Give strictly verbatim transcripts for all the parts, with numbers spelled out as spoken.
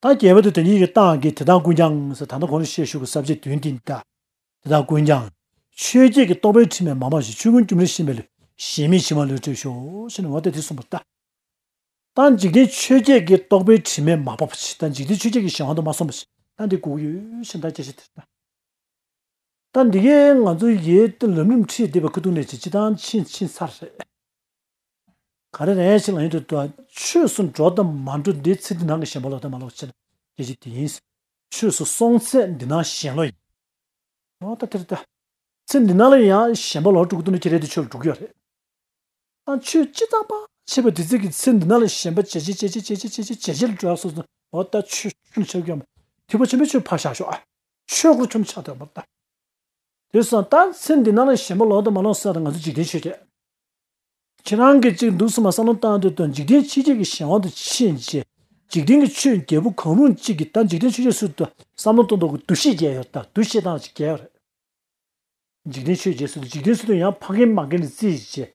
ཨ་རྒྱལ་བ་དེ་དོན་གཉིས་ཀྱི་རྟགས་ཀྱི་དེ་དག་ཀུན་ཀྱང་ཟེར། ད་ལྟ་གོང་ལ་བཤད་ཞུ་གི་ས་བཅད་བདུན་དེ་ཡིན་ད། དེ་དག་ཀུན་ཀྱང་། ཆོས་བརྒྱད་ཀྱི་རྟོག་པའི་དྲི་མས་མ་སྦགས་ཤིང་། ཆོས་ཀུན་ལྕུམ་རལ་ཞེན་པའི་ལུས། ཞེན་མེད་ཕྱི་མ་ལུས་བྲལ་ཤོག་ཅེས་ནས་འོ་ད་དེ་གསུངས་པ་ལྟ། ད་འཇིག་རྟེན་ཆོས་བརྒྱད་ཀྱི་རྟོག་པའི་དྲི་མས་མ་སྦགས་པ་ཅིག་ད་འཇིག་རྟེན་ཆོས་བརྒྱད་ཀྱི་གཞན་དབང་དུ་མ་སོང་བ་ཞིག་ད་འདི་དགོས་ཀྱི་ཡོད་ཞེས་ད་སྐད་ཆ་དེ་ལྟ། ད་འདི་གའི་ང་ཚོ་ཡི་ལམ་རིམ་ཁྲིད་བསྡད་པ་ཁུ་ཐུག་ནས་ཅི་ཅི་ཐང་ཕྱིན་ཕྱིན་ཚར་རེད། ག་རེ་རེད་ཅེས་ལབ་ཡོང་དུས་ད་ཆོས་སུ་འགྲོ་དང་མ་འགྲོ་འདི་ཚེ་འདི་ནང་གི་ཞེན་པ་ལོག་དང་མ་ལོག་ཅེས་ལ་སྐད་ཆ་དེ་ཡིན། ཆོས་སུ་སོང་ཚེ་འདི་ནང་ཞེན་ལོག་ཡིན། འོ་ད་དེར་ད། ཚེ་འདི་ནང་ལ་ཡང་ཞེན་པ་ལོག་འགྲོ་གི་འདུག་ན་ཁྱེད་རེད་དེ་ཆོས་ལ་འགྲོ་གི་ཡོད་རེད། ཨ་ཆོས་ཅི་ཙམ་པ་བྱེད་པ་དེ་ཚིག་གི་ཚེ་འདི་ནང་ལ་ཞེན་པ་ཇེ་ཆེ་ཇེ་ཆེ་ཇེ་ཆེ་ཇེ་ཆེ་ཇེ་ཆེ་ལ་འགྲོ་ཡག་སོ་སོ་འོ་ད་ཆོས་ཆུང་ཆགས་ཀྱི་ཡོད་མ། ཐེག་པ་ཆེན་པོའི་ཆོས་ཕར་བཞག་ཤོག་ཨ། ཆོས་སྐོར་ཆུང་ཆགས་དོད་མ་ད། དེ་སོང་ད་ཚེ་འདི་ནང་ལ་ཞེན་པ་ལོག་དང་མ་ལོག་ཟེར་ད་ང་ཚོ་འཇིག་རྟེན་ཆོས་བརྒྱད། ཁྱེད་རང་གིས་གཅིག་འདུག་སེ་མ་བསམ་བློ་བཏང་དུས་དང་འཇིག་རྟེན་ཆོས་བརྒྱད་ཀྱི་གཞན་དབང་དུ་ཕྱིན་རྗེས། འཇིག་རྟེན་གྱི་ཆོས་བརྒྱད་པོ་གང་རུང་གཅིག་གིས་ད་འཇིག་རྟེན་ཆོས་བརྒྱད་ཟེར་དུས་བསམ་བློ་གཏོང་སྟངས་ཀྱི་འདུ་ཤེས་བརྒྱད་ཡོད་ད་འདུ་ཤེས་སྟངས་ཅིག་བརྒྱད་ཡོད་རེད། འཇིག་རྟེན་ཆོས་བརྒྱད་ཟེར་དུས་འཇིག་རྟེན་ཟེར་དུས་ཡང་ཕ་རྒན་མ་རྒན་ལ་བརྩིས་བྱས།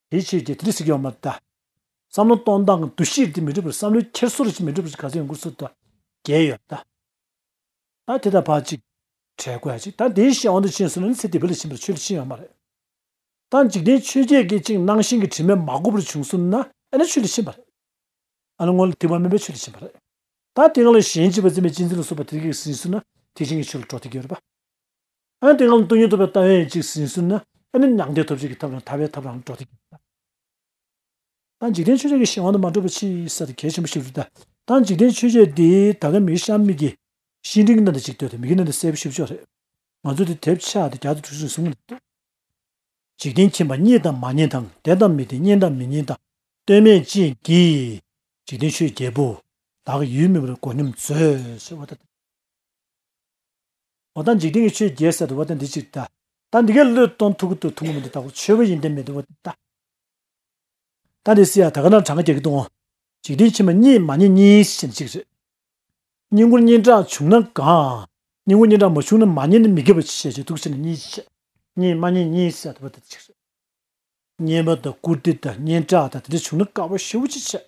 དེའི་ཆོས་བརྒྱད་དེ་འདྲ་ཟེར་གྱི་ཡོད་མ་རེད་ད། བསམ་བློ་གཏོང་སྟངས་ཀྱི་འདུ་ཤེས་དེ་མི་འགྲུབ་པར་བསམ་བློའི་འཁྱེར་སོ་རེ་ཅིག་མི་འགྲུབ་པར་ག་ཚོད་ཡོང་དགོས་ཟེར་དུས་བརྒྱད་ཡོད་ད། ད་དེ་དང་ཕར་ཅིག་བྲལ་དགོས་ཡ་ཅིག་ད་དེའི་གཞན་དབང་དུ་ཕྱིན་སོང་ན་ཚེ་འདི་པ་ལ་ཕྱིན་པར་ཆོས་ལ་ཕྱིན་ཡོད་མ་རེད། ད་འཇིག་རྟེན་ཆོས་བརྒྱད་ཀྱི་གཅིག་སྣང་ཞེན་གྱི་དྲི་མས་མ་གོས་པར་བྱུང་སོང་ན་ཨ་ནི་ཆོས་ལ་ཕྱིན་པ་རེད། ཨ་ནི་སྔོན་ལ་ཐེག་པ་དམན་པའི་ཆོས་ལ་ཕྱིན་པ་རེད། ད་དེ་སྔ་ལ་གཞན་གཅེས་པར་འཛིན་པའི་གཅེས་འཛིན་ལ་སོགས་པ་དེ་གས་ཟིན་སོང་ན་ཐེག་ཆེན་གྱི་ཆོས་ལ་འགྲོ་བསྡད་ཀྱི་ཡོད་རེད་པ། ཨ་ནི་དེ་སྔ་ལ་སྟོང་ཉིད་རྟོགས་པའི་ལྟ་བའི་གཅིག་ཟིན་སོང་ན་ཨ་ནི་མྱང་འདས་ཐོབ་བྱེད་ཀྱི་ཐབས་རང་ཐར་པའི་ཐབས་རང་འགྲོ་བསྡད་ཀྱི་ཡོད་རེད་པ། ད་འཇིག་རྟེན་ཆོས་བརྒྱད་ཀྱི་གཞན་དབང་དུ་མ་འགྲོ་བ་ཅིག་ཟེར་དེ་གལ་ཆེན་པོ་ཞིག་རེད་ད། ད་འཇིག་རྟེན་ཆོས་བརྒྱད་འདི་ད་ག་མི་གཤམ་མི་གི་ཤེས་འདྲིན་གྱི་ནང་དུ་ཅིག་ལྟོས་ཏེ་མི་གི་ནང་དུ་གསལ་པོ་ཞིབ་ཆོག་རེད། ང་ཚོ་འདི་དེབ་ཆགས་ཏེ་རྒྱ་དུ་གྲུ་གཟིངས་གསུམ་ལ་ལྟོས། འཇིག་རྟེན་མཁྱེན་པ་རྙེད་དང་མ་རྙེད་དང་བདེན་དང་མི་བདེན་རྙེད་དང་མི་རྙེད་དང་ལྟོས་མེད་ཅན་གྱིས་འཇིག་རྟེན་ཆོས་བརྒྱད་པོ་བདག་གི་ཡུལ་མིན་པར་མགོ་སྙོམས་མཛོད་ཟེར་བ་ད། འོ་ད་འཇིག་རྟེན་གྱི་ཆོས་བརྒྱད་ཟེར་དུ་བ་ད་འདི་ཅིག་ད། ད་འདི་གའི་བློས་གཏོང་ཐུབ་ཀྱི་འདུག་ཐུབ་ཀྱི་མི་འདུག་ད་ཁོ་ཆོས་པ་ཡིན་ཏེ་མི་འདུག་བ་ད། ད་འདི་སི་ཡ་ད་ག་ན་གྲངས་ཀ་རྒྱག་གི་འདུག་འོང་། འཇིག་རྟེན་ཕྱི་མ་རྙེད་མ་རྙེད་གཉིས་ཞེས་ནས་གཅིག་རེད། རྙེད་ངོར་སྙན་གྲགས་བྱུང་ན་གང་། རྙེད་ངོར་སྙན་གྲགས་མ་བྱུང་ན་མ་རྙེད་ན་མི་དགེ་བ་ཞེས་བྱས་འདུག་ཟེར་ནས་གཉིས་བྱས། རྙེད་མ་རྙེད་གཉིས་ཟེར་དུ་བ་ད་གཅིག་རེད། རྙེད་པ་དང་བཀུར་སྟི་དང་སྙན་གྲགས་དང་དེ་འདྲ་བྱུང་ན་དགའ་པོ་ཞེ་པོ་ཅིག་བྱས།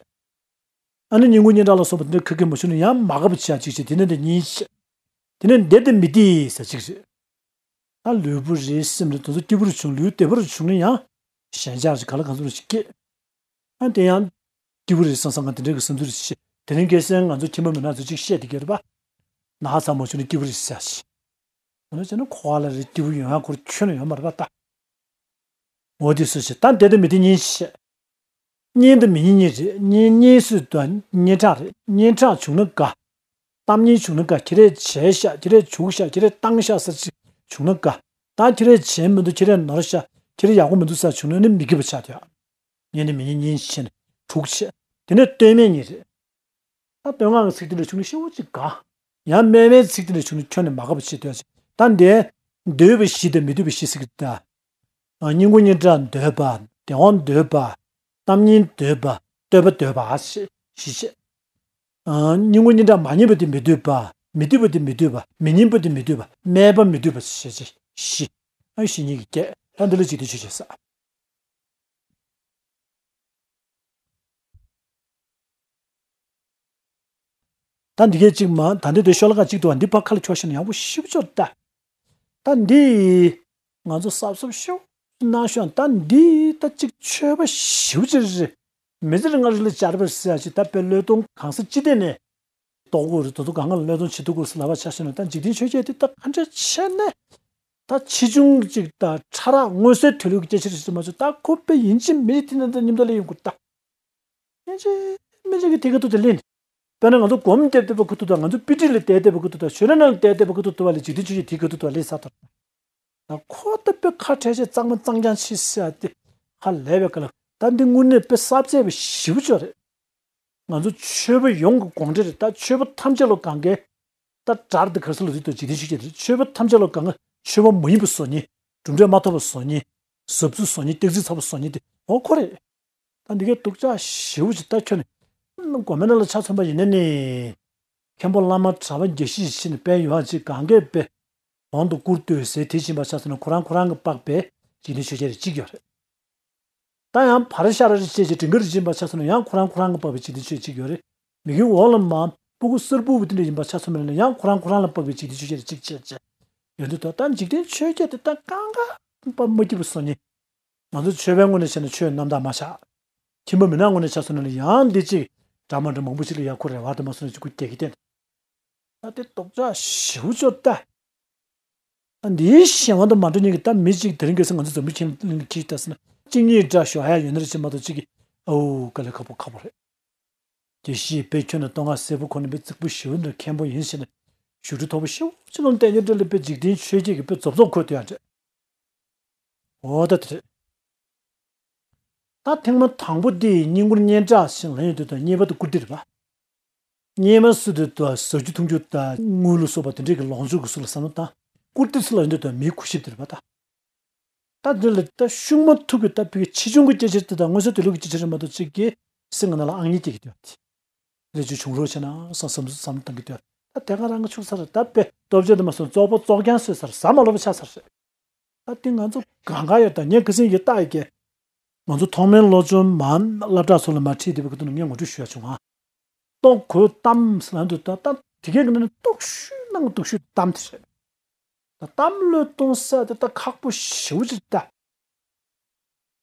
ཨ་ནི་རྙེད་ངོར་སྙན་གྲགས་ལ་སོགས་པ་དེ་འདྲ་ཁ་སྐད་མ་བྱུང་ན་ཡང་མ་དགའ་པོ་བྱས་ཅིག་བྱས་དེ་ནས་དེ་གཉིས་བྱས། དེ་ནས་བདེ་དང་མི་བདེ་ཟེར་གཅིག་རེད། ད་ལུས་པོ་རེད་སེམས་རེད་དེ་ཚོ་སྐྱིད་པོ་རེ་བྱུང་ལུས་བདེ་པོ་རེ་བྱུང་ན་ཡང་ཞེན་ཆགས་རེ་ག་ལ་གང་འཚམ་རེ་ཞིག་སྐྱེ། ཨ་དེ་ཡང་སྐྱིད་པོ་རེད་བསམ་བསམ་གང་དེ་འདྲ་གི་བསམ་ཚུལ་རེ་ཞིག་དེ་རིང་ཁ་སང་ང་ཚོ་ཁྱིམ་པ་མི་ནག་ཚོ་གཅིག་བཤད་དེ་གི་རེད་པ། ན་ཚ་མ་བྱུང་ན་སྐྱིད་པོ་རེད་ཟེར་ཞིག་འོ་ན་བྱས་ན་ཁོ་ལ་རེ་སྐྱིད་པོ་ཡོང་ཡ་ཁོར་ཁྱོན་ནས་ཡོད་མ་རེད་པ་ད། འོ་དེ་སུ་ཞིག་ད་བདེ་དང་མི་བདེ་གཉིས་ཞིག་རྙེད་དང་མི་རྙེད་གཉིས་རེད། རྙེད་རྙེད་སྲོལ་དང་སྙན་གྲགས་རེད། སྙན་གྲགས་བྱུང་ན་དགའ། གཏམ་སྙན་བྱུང་ན་དགའ། ཁྱེད་རས་བྱས་ཤག་ཁྱེད་རས་བྱུག་ཤག་ཁྱེད་རས་བཏང་ཤག་ཟེར་ཅིག་བྱུང་ན་དགའ། ད་ཁྱེད་རས་བྱས་མི་འདུག་ཁྱེད་རས་ནོར་ཤག་ཁྱེད་རས་ཡག་པོ་མི་འདུག་ཟེར་བྱུང་ན་ནི་མི་དགེ་བ་ཆགས་ཐལ། རྙེད་དང་མི་རྙེད་གཉིས་ཕྱིན་དྲུག་བྱས། དེ་ནས་ལྟོས་མེད་གཉིས་རེད། ད་བསྟོད་བསྔགས་ཀྱི་ཚིག་དེ་འདྲ་བྱུང་ན་ཞེ་པོ་ཅིག་དགའ། ཡང་སྨད་པའི་ཚིག་དེ་འདྲ་བྱུང་ན་ཁྱོན་ནས་མ་དགའ་བ་བྱེད་འདོད་ཅིག་ད་འདི་འདོད་པ་བཞི་དང་མི་འདོད་པ་བཞི་ཟེར་གི་འདུག་ད། སྙན་ངག་སྙན་གྲགས་འདོད་པ། བདེན་དཔང་འདོད་པ། གཏམ་སྙན་འདོད་པ། བསྟོད་པ་འདོད་པ་ཞེས་བཞི་བྱས། སྙན་ངག་སྙན་གྲགས་མ་རྙེད་པ་དེ་མི་འདོད་པ། མི་འདོད་པ་དེ་མི་འདོད་པ། མི་སྙན་པ་དེ་མི་འདོད་པ། སྨད་པ་མི་འདོད་པ་ཞེས་བྱས་བཞི། ཨ་བཞི་ཉིད་ཀྱི་བརྒྱད། ད་འདི་ལ་འཇིག་རྟེན་ཆོས་བརྒྱད་ཟེར། ད་འདི་གས་གཅིག་མ་ད་འདི་དེ་ཤོ་ལོ་ཀ་གཅིག་འདུག་བ། འདི་ཕར་ཁ་ལ་འཁྱོག་ཤེས་ན་ཡག་པོ་ཞེ་པོ་ཅིག་ད། ད་འདི་ང་ཚོ་གཟབ་གཟབ་ཤོག་གནང་ཤོག་ད་འདི་ད་གཅིག་ཆོས་པ་ཞེ་པོ་ཅིག་རེད། མི་ཚེ་རིང་ལ་རི་ལ་བཅར་བར་ཟེར་ཡ་ཅིག་ད་དཔེ་བློས་གཏོང་གང་ས་ཅི་སྟེང་ནས་ལྟོགས་དགོས་རེད། དེ་ཚོ་གང་ག་ལ་བློས་གཏོང་བྱེད་ཐུབ་དགོས་ཟེར་ལབ་པ་ཆ་བཞག་ན་ད་འཇིག་རྟེན་ཆོས་བརྒྱད་འདི་ད་ག་འདྲ་བྱས་ནས་ད་ཆེ་ཆུང་ཅིག་ད་ཕྲ་རགས་མངོན་གསལ་དོད་ལུགས་ཀྱི་སྐད་ཆ་རེད་ཟེར་མ་བྱུང་། ད་ཁོ་དཔེ་ཡིན་གཅིག་མིན་གཅིག་དེ་ནས་ད་མཉམ་དུ་ལ་ཡོང་དགོས་ད། ཡིན་གཅིག་མིན་གཅིག་གི་དེ་ག་ཐུག་ད་ལེན། དཔེར་ན་ང་ཚོ་སྒོམ་བརྒྱབ་བསྡད་པ་ཁུ་ཐུག་དང་ང་ཚོ་དཔེ་ཁྲིད་ལ་བསྡད་བསྡད་པ་ཁུ་ཐུག་དང་ཞོལ་ལས་ནང་ལ་བསྡད་བསྡད་པ་ཁུ་ཐུག་ཐུག་པ་ལས་འཇིག་རྟེན་ཆོས་བརྒྱད་དེ་ག་ཐུག་ཐུག་པ་ལས་ས་ཐོར། ད་ཁོ་ད་དཔེ་ཁ་བྲལ་བྱས་གཙང་མ་གཙང་རྐྱང་བྱེད་ཟེར་ཡ་དེ་ཧ་ལས་པའི་སྐབས་ལ་ད་འདི་དངོས་གནས་དཔེ་གཟབ་རྩེ་བ་ཞེ་པོ་ཅིག་རེད། ང་ཚོ་ཆོས་པ་ཡོངས་ཀྱི་དགོངས་འགྲེལ་རེད། ད་ཆོས་པ་ཐམས་ཅད་ལ་གང་གའི་ད་དགྲ་དེ་ག་རེ་ཟེར་ལབ་དུས་ད་འཇིག་རྟེན་ཆོས་བརྒྱད་རེད། ཆོས་པ་ཐམས་ཅད་ལ་གང་ག་ཆོས་པ་མ་ཡིན་པ་བཟོ་མཁན། གྲུབ་འབྲས་མ་ཐོབ་པ་བཟོ་མཁན། ཟབ་ཚུལ་བཟོ་མཁན། སྟེགས་གཅིག་ཚ་པོ་བཟོ་མཁན་དེ་འོ་ཁོ་རེད། ད་འདི་གའི་སྡུག་ཅག་ཞེ་པོ་ཅིག་ད་ཁྱོད་ནི། མགོ་མེད་ན་ལ་ཆ་མཚོན་པ་ཡིན་ན་ནི། མཁན་པོ་བླ་མ་གྲྭ་པ་དགེ་བཤེས་ཤིག་ནི་དཔལ་ཡོན་ཅིག་གང་གས་པའི། གོང་དུ་བཀུར་སྟོད་ཟེར་དེ་བྱིན་པ་ཆ་མཚོན་ན་ཁོ་རང་ཁོ་རང་གི་པགས་པའི་འཇིག་རྟེན་ཆོས་བརྒྱད་རེ་གཅིག་ཡོད་རེད། ད་ཡང་བར་ཤ་ར་རེ་བཅད་ཅིག་སྒྲིང་ག་རེ་བྱིན་པ་ཆ་མཚོན་ན་ཡང་ཁོ་རང་ཁོ་རང་གི་པགས་པའི་འཇིག་རྟེན་ཆོས་གཅིག་ཡོད་རེད། མི་གི་འོག་ལ་མ། སྤུ་གུ་གསར་སྤུ་བ་དེ་འདྲ་ཡིན་པ་ཆ་མཚོན་པ་ཡིན་ན་ཡང་ཁོ་རང་ཁོ་རང་ལ་དཔག་པའི་འཇིག་རྟེན་ཆོས་བརྒྱད་དེ་གཅིག་བྱས་བྱས་ཡོང་དུས་ད་ལྟ་འཇིག་རྟེན་ཆོས་བརྒྱད་དེ་ད་གང་ག་པ་མ་སྐྱིད་པ་སོང་ནི། ང་ཚོ་ཆོས་པའི་ངོས་ནས་བྱས་ན་ཆོས་རྣམ་དག་མ་ཆགས། ཁྱིམ་པ་མི་ནག་ངོས་ནས་ཆ་མཚོན་ན་ཡང་འདི་གཅིག་འདྲ་མ་འདྲ་མང་པོ་ཞིག་ལ་ཡ་ཁོ་རེ་བ་དེ་མ་སོང་ནས་ཅིག་ཁོ་རྒྱལ་གྱི་བསྟན། ད་དེ་རྡོག་ཆ་ཞེ་པོ་ཅིག་ད། ད་འདིའི་གཞན་དབང་དུ་མ་འགྲོ་ཉིད་ཀྱི་ད་མི་གཅིག་དེ་རིང་ཁ་སང་ང་ཚོ་འཛམ་བུ་གླིང་གི་ཁྱི་ལྟ་ཟེར་ན་གཅིག་གཉིས་འདྲ་ཞོག་ཧ་ཡ་ཡོད་ན་རེ་ཅིག་མ་གཏོགས་གཅིག་གིས་ཨོ་དཀའ་ལས་ཁག་པོ་ཁག་པོ་རེད། དགེ་བཤེས་དཔེ་ཁྱོན་ནས་གཏོང་ང་སེར་པོ་ཁོ་ན་དཔེ་རྫིག་པོ་ཞེ་པོ་འདྲ་མཁན་པོ་ཡིན་ཟེར་ནས་བཞུགས་ཁྲི་མཐོ་པོ་ཞེ་པོ་ཅིག་ལ་བསྟན་རྒྱུ་འདྲ་ལ་དཔེ་འཇིག་རྟེན་ཆོས་བརྒྱད་ཀྱི་དཔེ་རྫོབ་རྫོབ་འཁོད་དུ་ཡང་རེད། འོ་ད་དེ་རེད། ད་ཐེངས་མ་དང་པོ་དེ་བསྙེན་བཀུར་སྙན་གྲགས་ཤིག་ལ་ཡོད་དུས་ད་བསྙེན་པ་དང་བཀུར་སྟི་རེད་པ། བསྙེན་མ་སུ་དེ་ད་ཟ་རྒྱུ་འཐུང་རྒྱུ་ད་དངུལ་ལ་སོགས་པ་དེ་འདྲས་ཀྱི་ལོངས་སྤྱོད་ཀྱི་སུ་ལ་བསམ་བློ་བཏང་། བཀུར་སྟི་སུ་ལ་ཡོད་དུས་ད་མིའི་གུས་ཞབས་དེ་རེད་པ་ད། ད་འདི་ལ་ད་ཤུགས་མ་ཐུབ་ཀྱི་ད་བོད་ཆེ་ཆུང་གི་སྐད་ཆ་དེ་ད་མངོན་གསལ་དོད་ལུགས་ཀྱི་སྐད་ཆ་རེད་མ་གཏོགས་གཅིག་གིས་སེམས་ཀྱི་ནང་ལ་ཨང་གཉིས་སྐྱེ་གི་འདུག་ད། ལས་ཆུ་བྱུང་རོགས་བྱས་ན་བསམ་བསམ་བསམ་བཏང་གི་འདུག་ད་དེ་ག་རང་གི་ཆུག་ས་རེད། ད་དཔེ་སྟོབས་ཆེ་དུ་མ་སོང་བཙོག་པོ་བཙོག་རྐྱང་བཟོས་ས་རེད། ཟ་མ་ལོ་པ་ཆགས་ས་རེད། ད་དེ་ང་ཚོ་གང་ག་ཡོད་ད་ངས་ཁ་སང་ཡི་ལྟ་ཡི་གེ། ང་ཚོ་ཐོག་མའི་སློབ་སྦྱོང་མ་སློབ་གྲྭ་སོགས་ལ་མ་ཁྲིད་བསྡད་པའི་སྐབས་དུ་ནས་ངས་ངོ་སྤྲོད་ཞུ་ཡ་བྱུང་ང་། ལྟོ་གོས་གཏམ་ཟེར་ལབ་འདུག་ད་ད་དེ་གའི་གི་ནང་ནས་སྟོབས་ཤུགས་ནང་སྟོབས་ཤུགས་གཏམ་དེ་རེད། ད་གཏམ་བློས་གཏོང་ས་དེ་ད་ཁག་པོ་ཞེ་པོ་ཅིག་ད།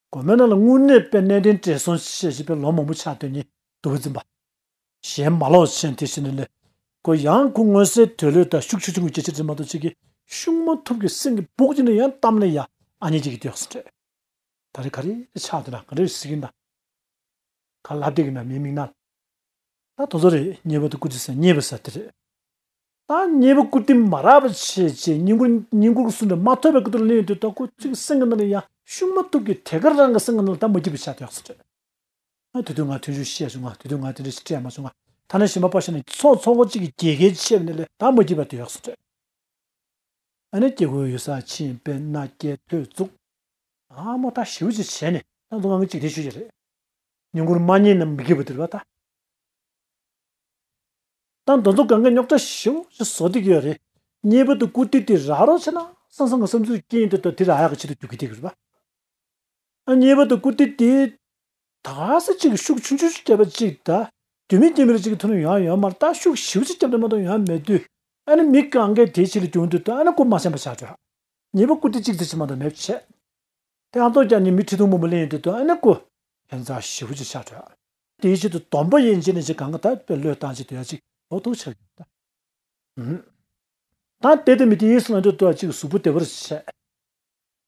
དགོན་པའི་ནང་ལ་དངོས་གནས་དཔེ་གནས་བརྟན་བགྲེས་སོང་བྱས་བྱས་པའི་ལོ་མང་པོ་ཆགས་དོན་ནི་འདུག་པ་འཛིན་པ། གཞན་མ་ལོག་ཆེན་དེ་བཞིན་ནི་ལས། ཁོ་ཡང་ཁོ་མངོན་གསལ་དོད་ལོས་དང་ཤུགས་ཆུ་ཆུང་གི་སྐད་ཆ་དེ་མ་གཏོགས་གཅིག་གིས་ཤུགས་མ་ཐུབ་ཀྱི་སེམས་ཀྱི་སྦུག་ཅིག་ནས་ཡང་གཏམ་ལ་ཡ་ཨ་ཉེ་ཅིག་གིས་སྡོད་སོང་རེད། ད་རེས་ག་རེ་ཆགས་འདུག་ན་ག་རེ་ཟེར་གྱིན་ད། ག་ལབ་བསྡད་ཀྱི་ན་མིའི་མིག་ནང་། ད་དེ་ཚོ་རེད། བསྙེན་པ་དང་བཀུར་སྟི་ཟེར་བསྙེན་པ་ཟེར་དེ་རེད། ད་བསྙེན་པ་བཀུར་སྟི་མ་རག་པ་བྱས་བྱས་བསྙེན་བཀུར་བསྙེན་བཀུར་གྱི་སུ་འདྲ་མ་ཐོབ་པའི་སྐབས་དུ་ལ་སླེབས་དུས་ད་ཁོ་གཅིག་སེམས་ཀྱི་ནང་ལ་ཡང་ཤུགས་མ་ཐུབ་ཀྱི་དེ་ག་རང་གི་སེམས་ཀྱི་ནང་ལ་ད་མ་སྐྱིད་པ་ཆགས་དེ་ཡག་སོ་རེད། ཨ་དེ་དུས་ང་ཐུན་ཆུ་བཤད་བྱུང་ང་དེ་དུས་ང་དེ་འདྲ་ཞིག་སྤྲད་མ་བྱུང་ང་ཐ་ན་གཞན་པ་པ་ཤ་ནས་ཚོགས་ཚོགས་པ་གཅིག་གི་རྒྱལ་ཁའི་ཆེབ་ནས་ལས་ད་མ་སྐྱིད་པ་དེ་ཡག་སོ་རེད། ཨ་ནི་སྐྱེ་དགུའི་ཡུལ་ས་ཕྱིན་པས་ན་སྐྱེ་ཐོས་བཙུགས། ཨ་མོ་ད་ཞེ་པོ་ཅིག་བྱས་ནས་ད་འདུག་ང་གཅིག་དེ་ཞུ་རྒྱུ་རེད། ཉིན་གུང་མ་རྙེད་ན་མི་སྐྱིད་པ་དེ་རེད་པ་ད། ད་འདི་ཚོ་གང་ག་རྙོག་དྲ་ཞེ་པོ་ཅིག་བཟོ་བསྡད་ཀྱི་ཡོད་རེད། བསྙེན་པ་དང་བཀུར་སྟི་དེ་རག་རོགས་བྱས་ན་བསམ་བསམ་གི་བསམ་ཚུལ་སྐྱེ་ཡིན་དུས་ད་དེ་རག་ཡག་གི་ཆེད་དུ་རྒྱུག་གི་བསྡད་ཀྱི་རེད་པ། ཨ་བསྙེན་པ་དང་བཀུར་སྟི་དེ་ད་ག་ས་ཅིག་གི་ཤུགས་ཆུང་ཆུང་ཞིག་བརྒྱབ་པ་ཅིག་ད་རྒྱུ་མེད་རྐྱེན་མེད་ཅིག་གི་ཐོག་ནས་ཡོང་ཡ་ཡོད་མ་རེད། ད་ཤུགས་ཞེ་པོ་ཅིག་བརྒྱབ་ན་མ་གཏོགས་ཡོང་ཡ་མེད་དུས་ཨ་ནི་མི་གང་གས་དེའི་ཆེད་ལ་རྒྱུག་འདུག་ད་ཨ་ནི་སྒོ་མ་ཞེན་པ་ཆགས་འགྲོ། བསྙེན་པ་བཀུར་སྟི་གཅིག་ཙམ་ཅིག་མ་གཏོགས་མེད་པ་བྱས། དེ་ཨ་མདོ་རྒྱག་ནས་མི་ཁྲི་སྟོང་མང་པོ་སླེབས་ཡོང་དུས་ད་ཨ་ནི་ཀོ་ཁྱད་མཚར་ཞེ་པོ་ཅིག་ཆགས་འགྲོ། དེའི་ཆེད་དུ་སྡོམ་པ་ཡན་ཆད་ནས་ཅིག་གང་ག་ད་དཔེ་བློས་བཏང་ཅིག་སྡོད་ཡ་ཅིག་ལོ་ཐུག་ཆགས་ཡོད་ད། ཨུམ། ད་དེ་དེ་མི་དེ་ཡིན་སོང་ན་འདོད་དོ་ཅིག་གཟུགས་པོ་བདེ་བར་བྱས།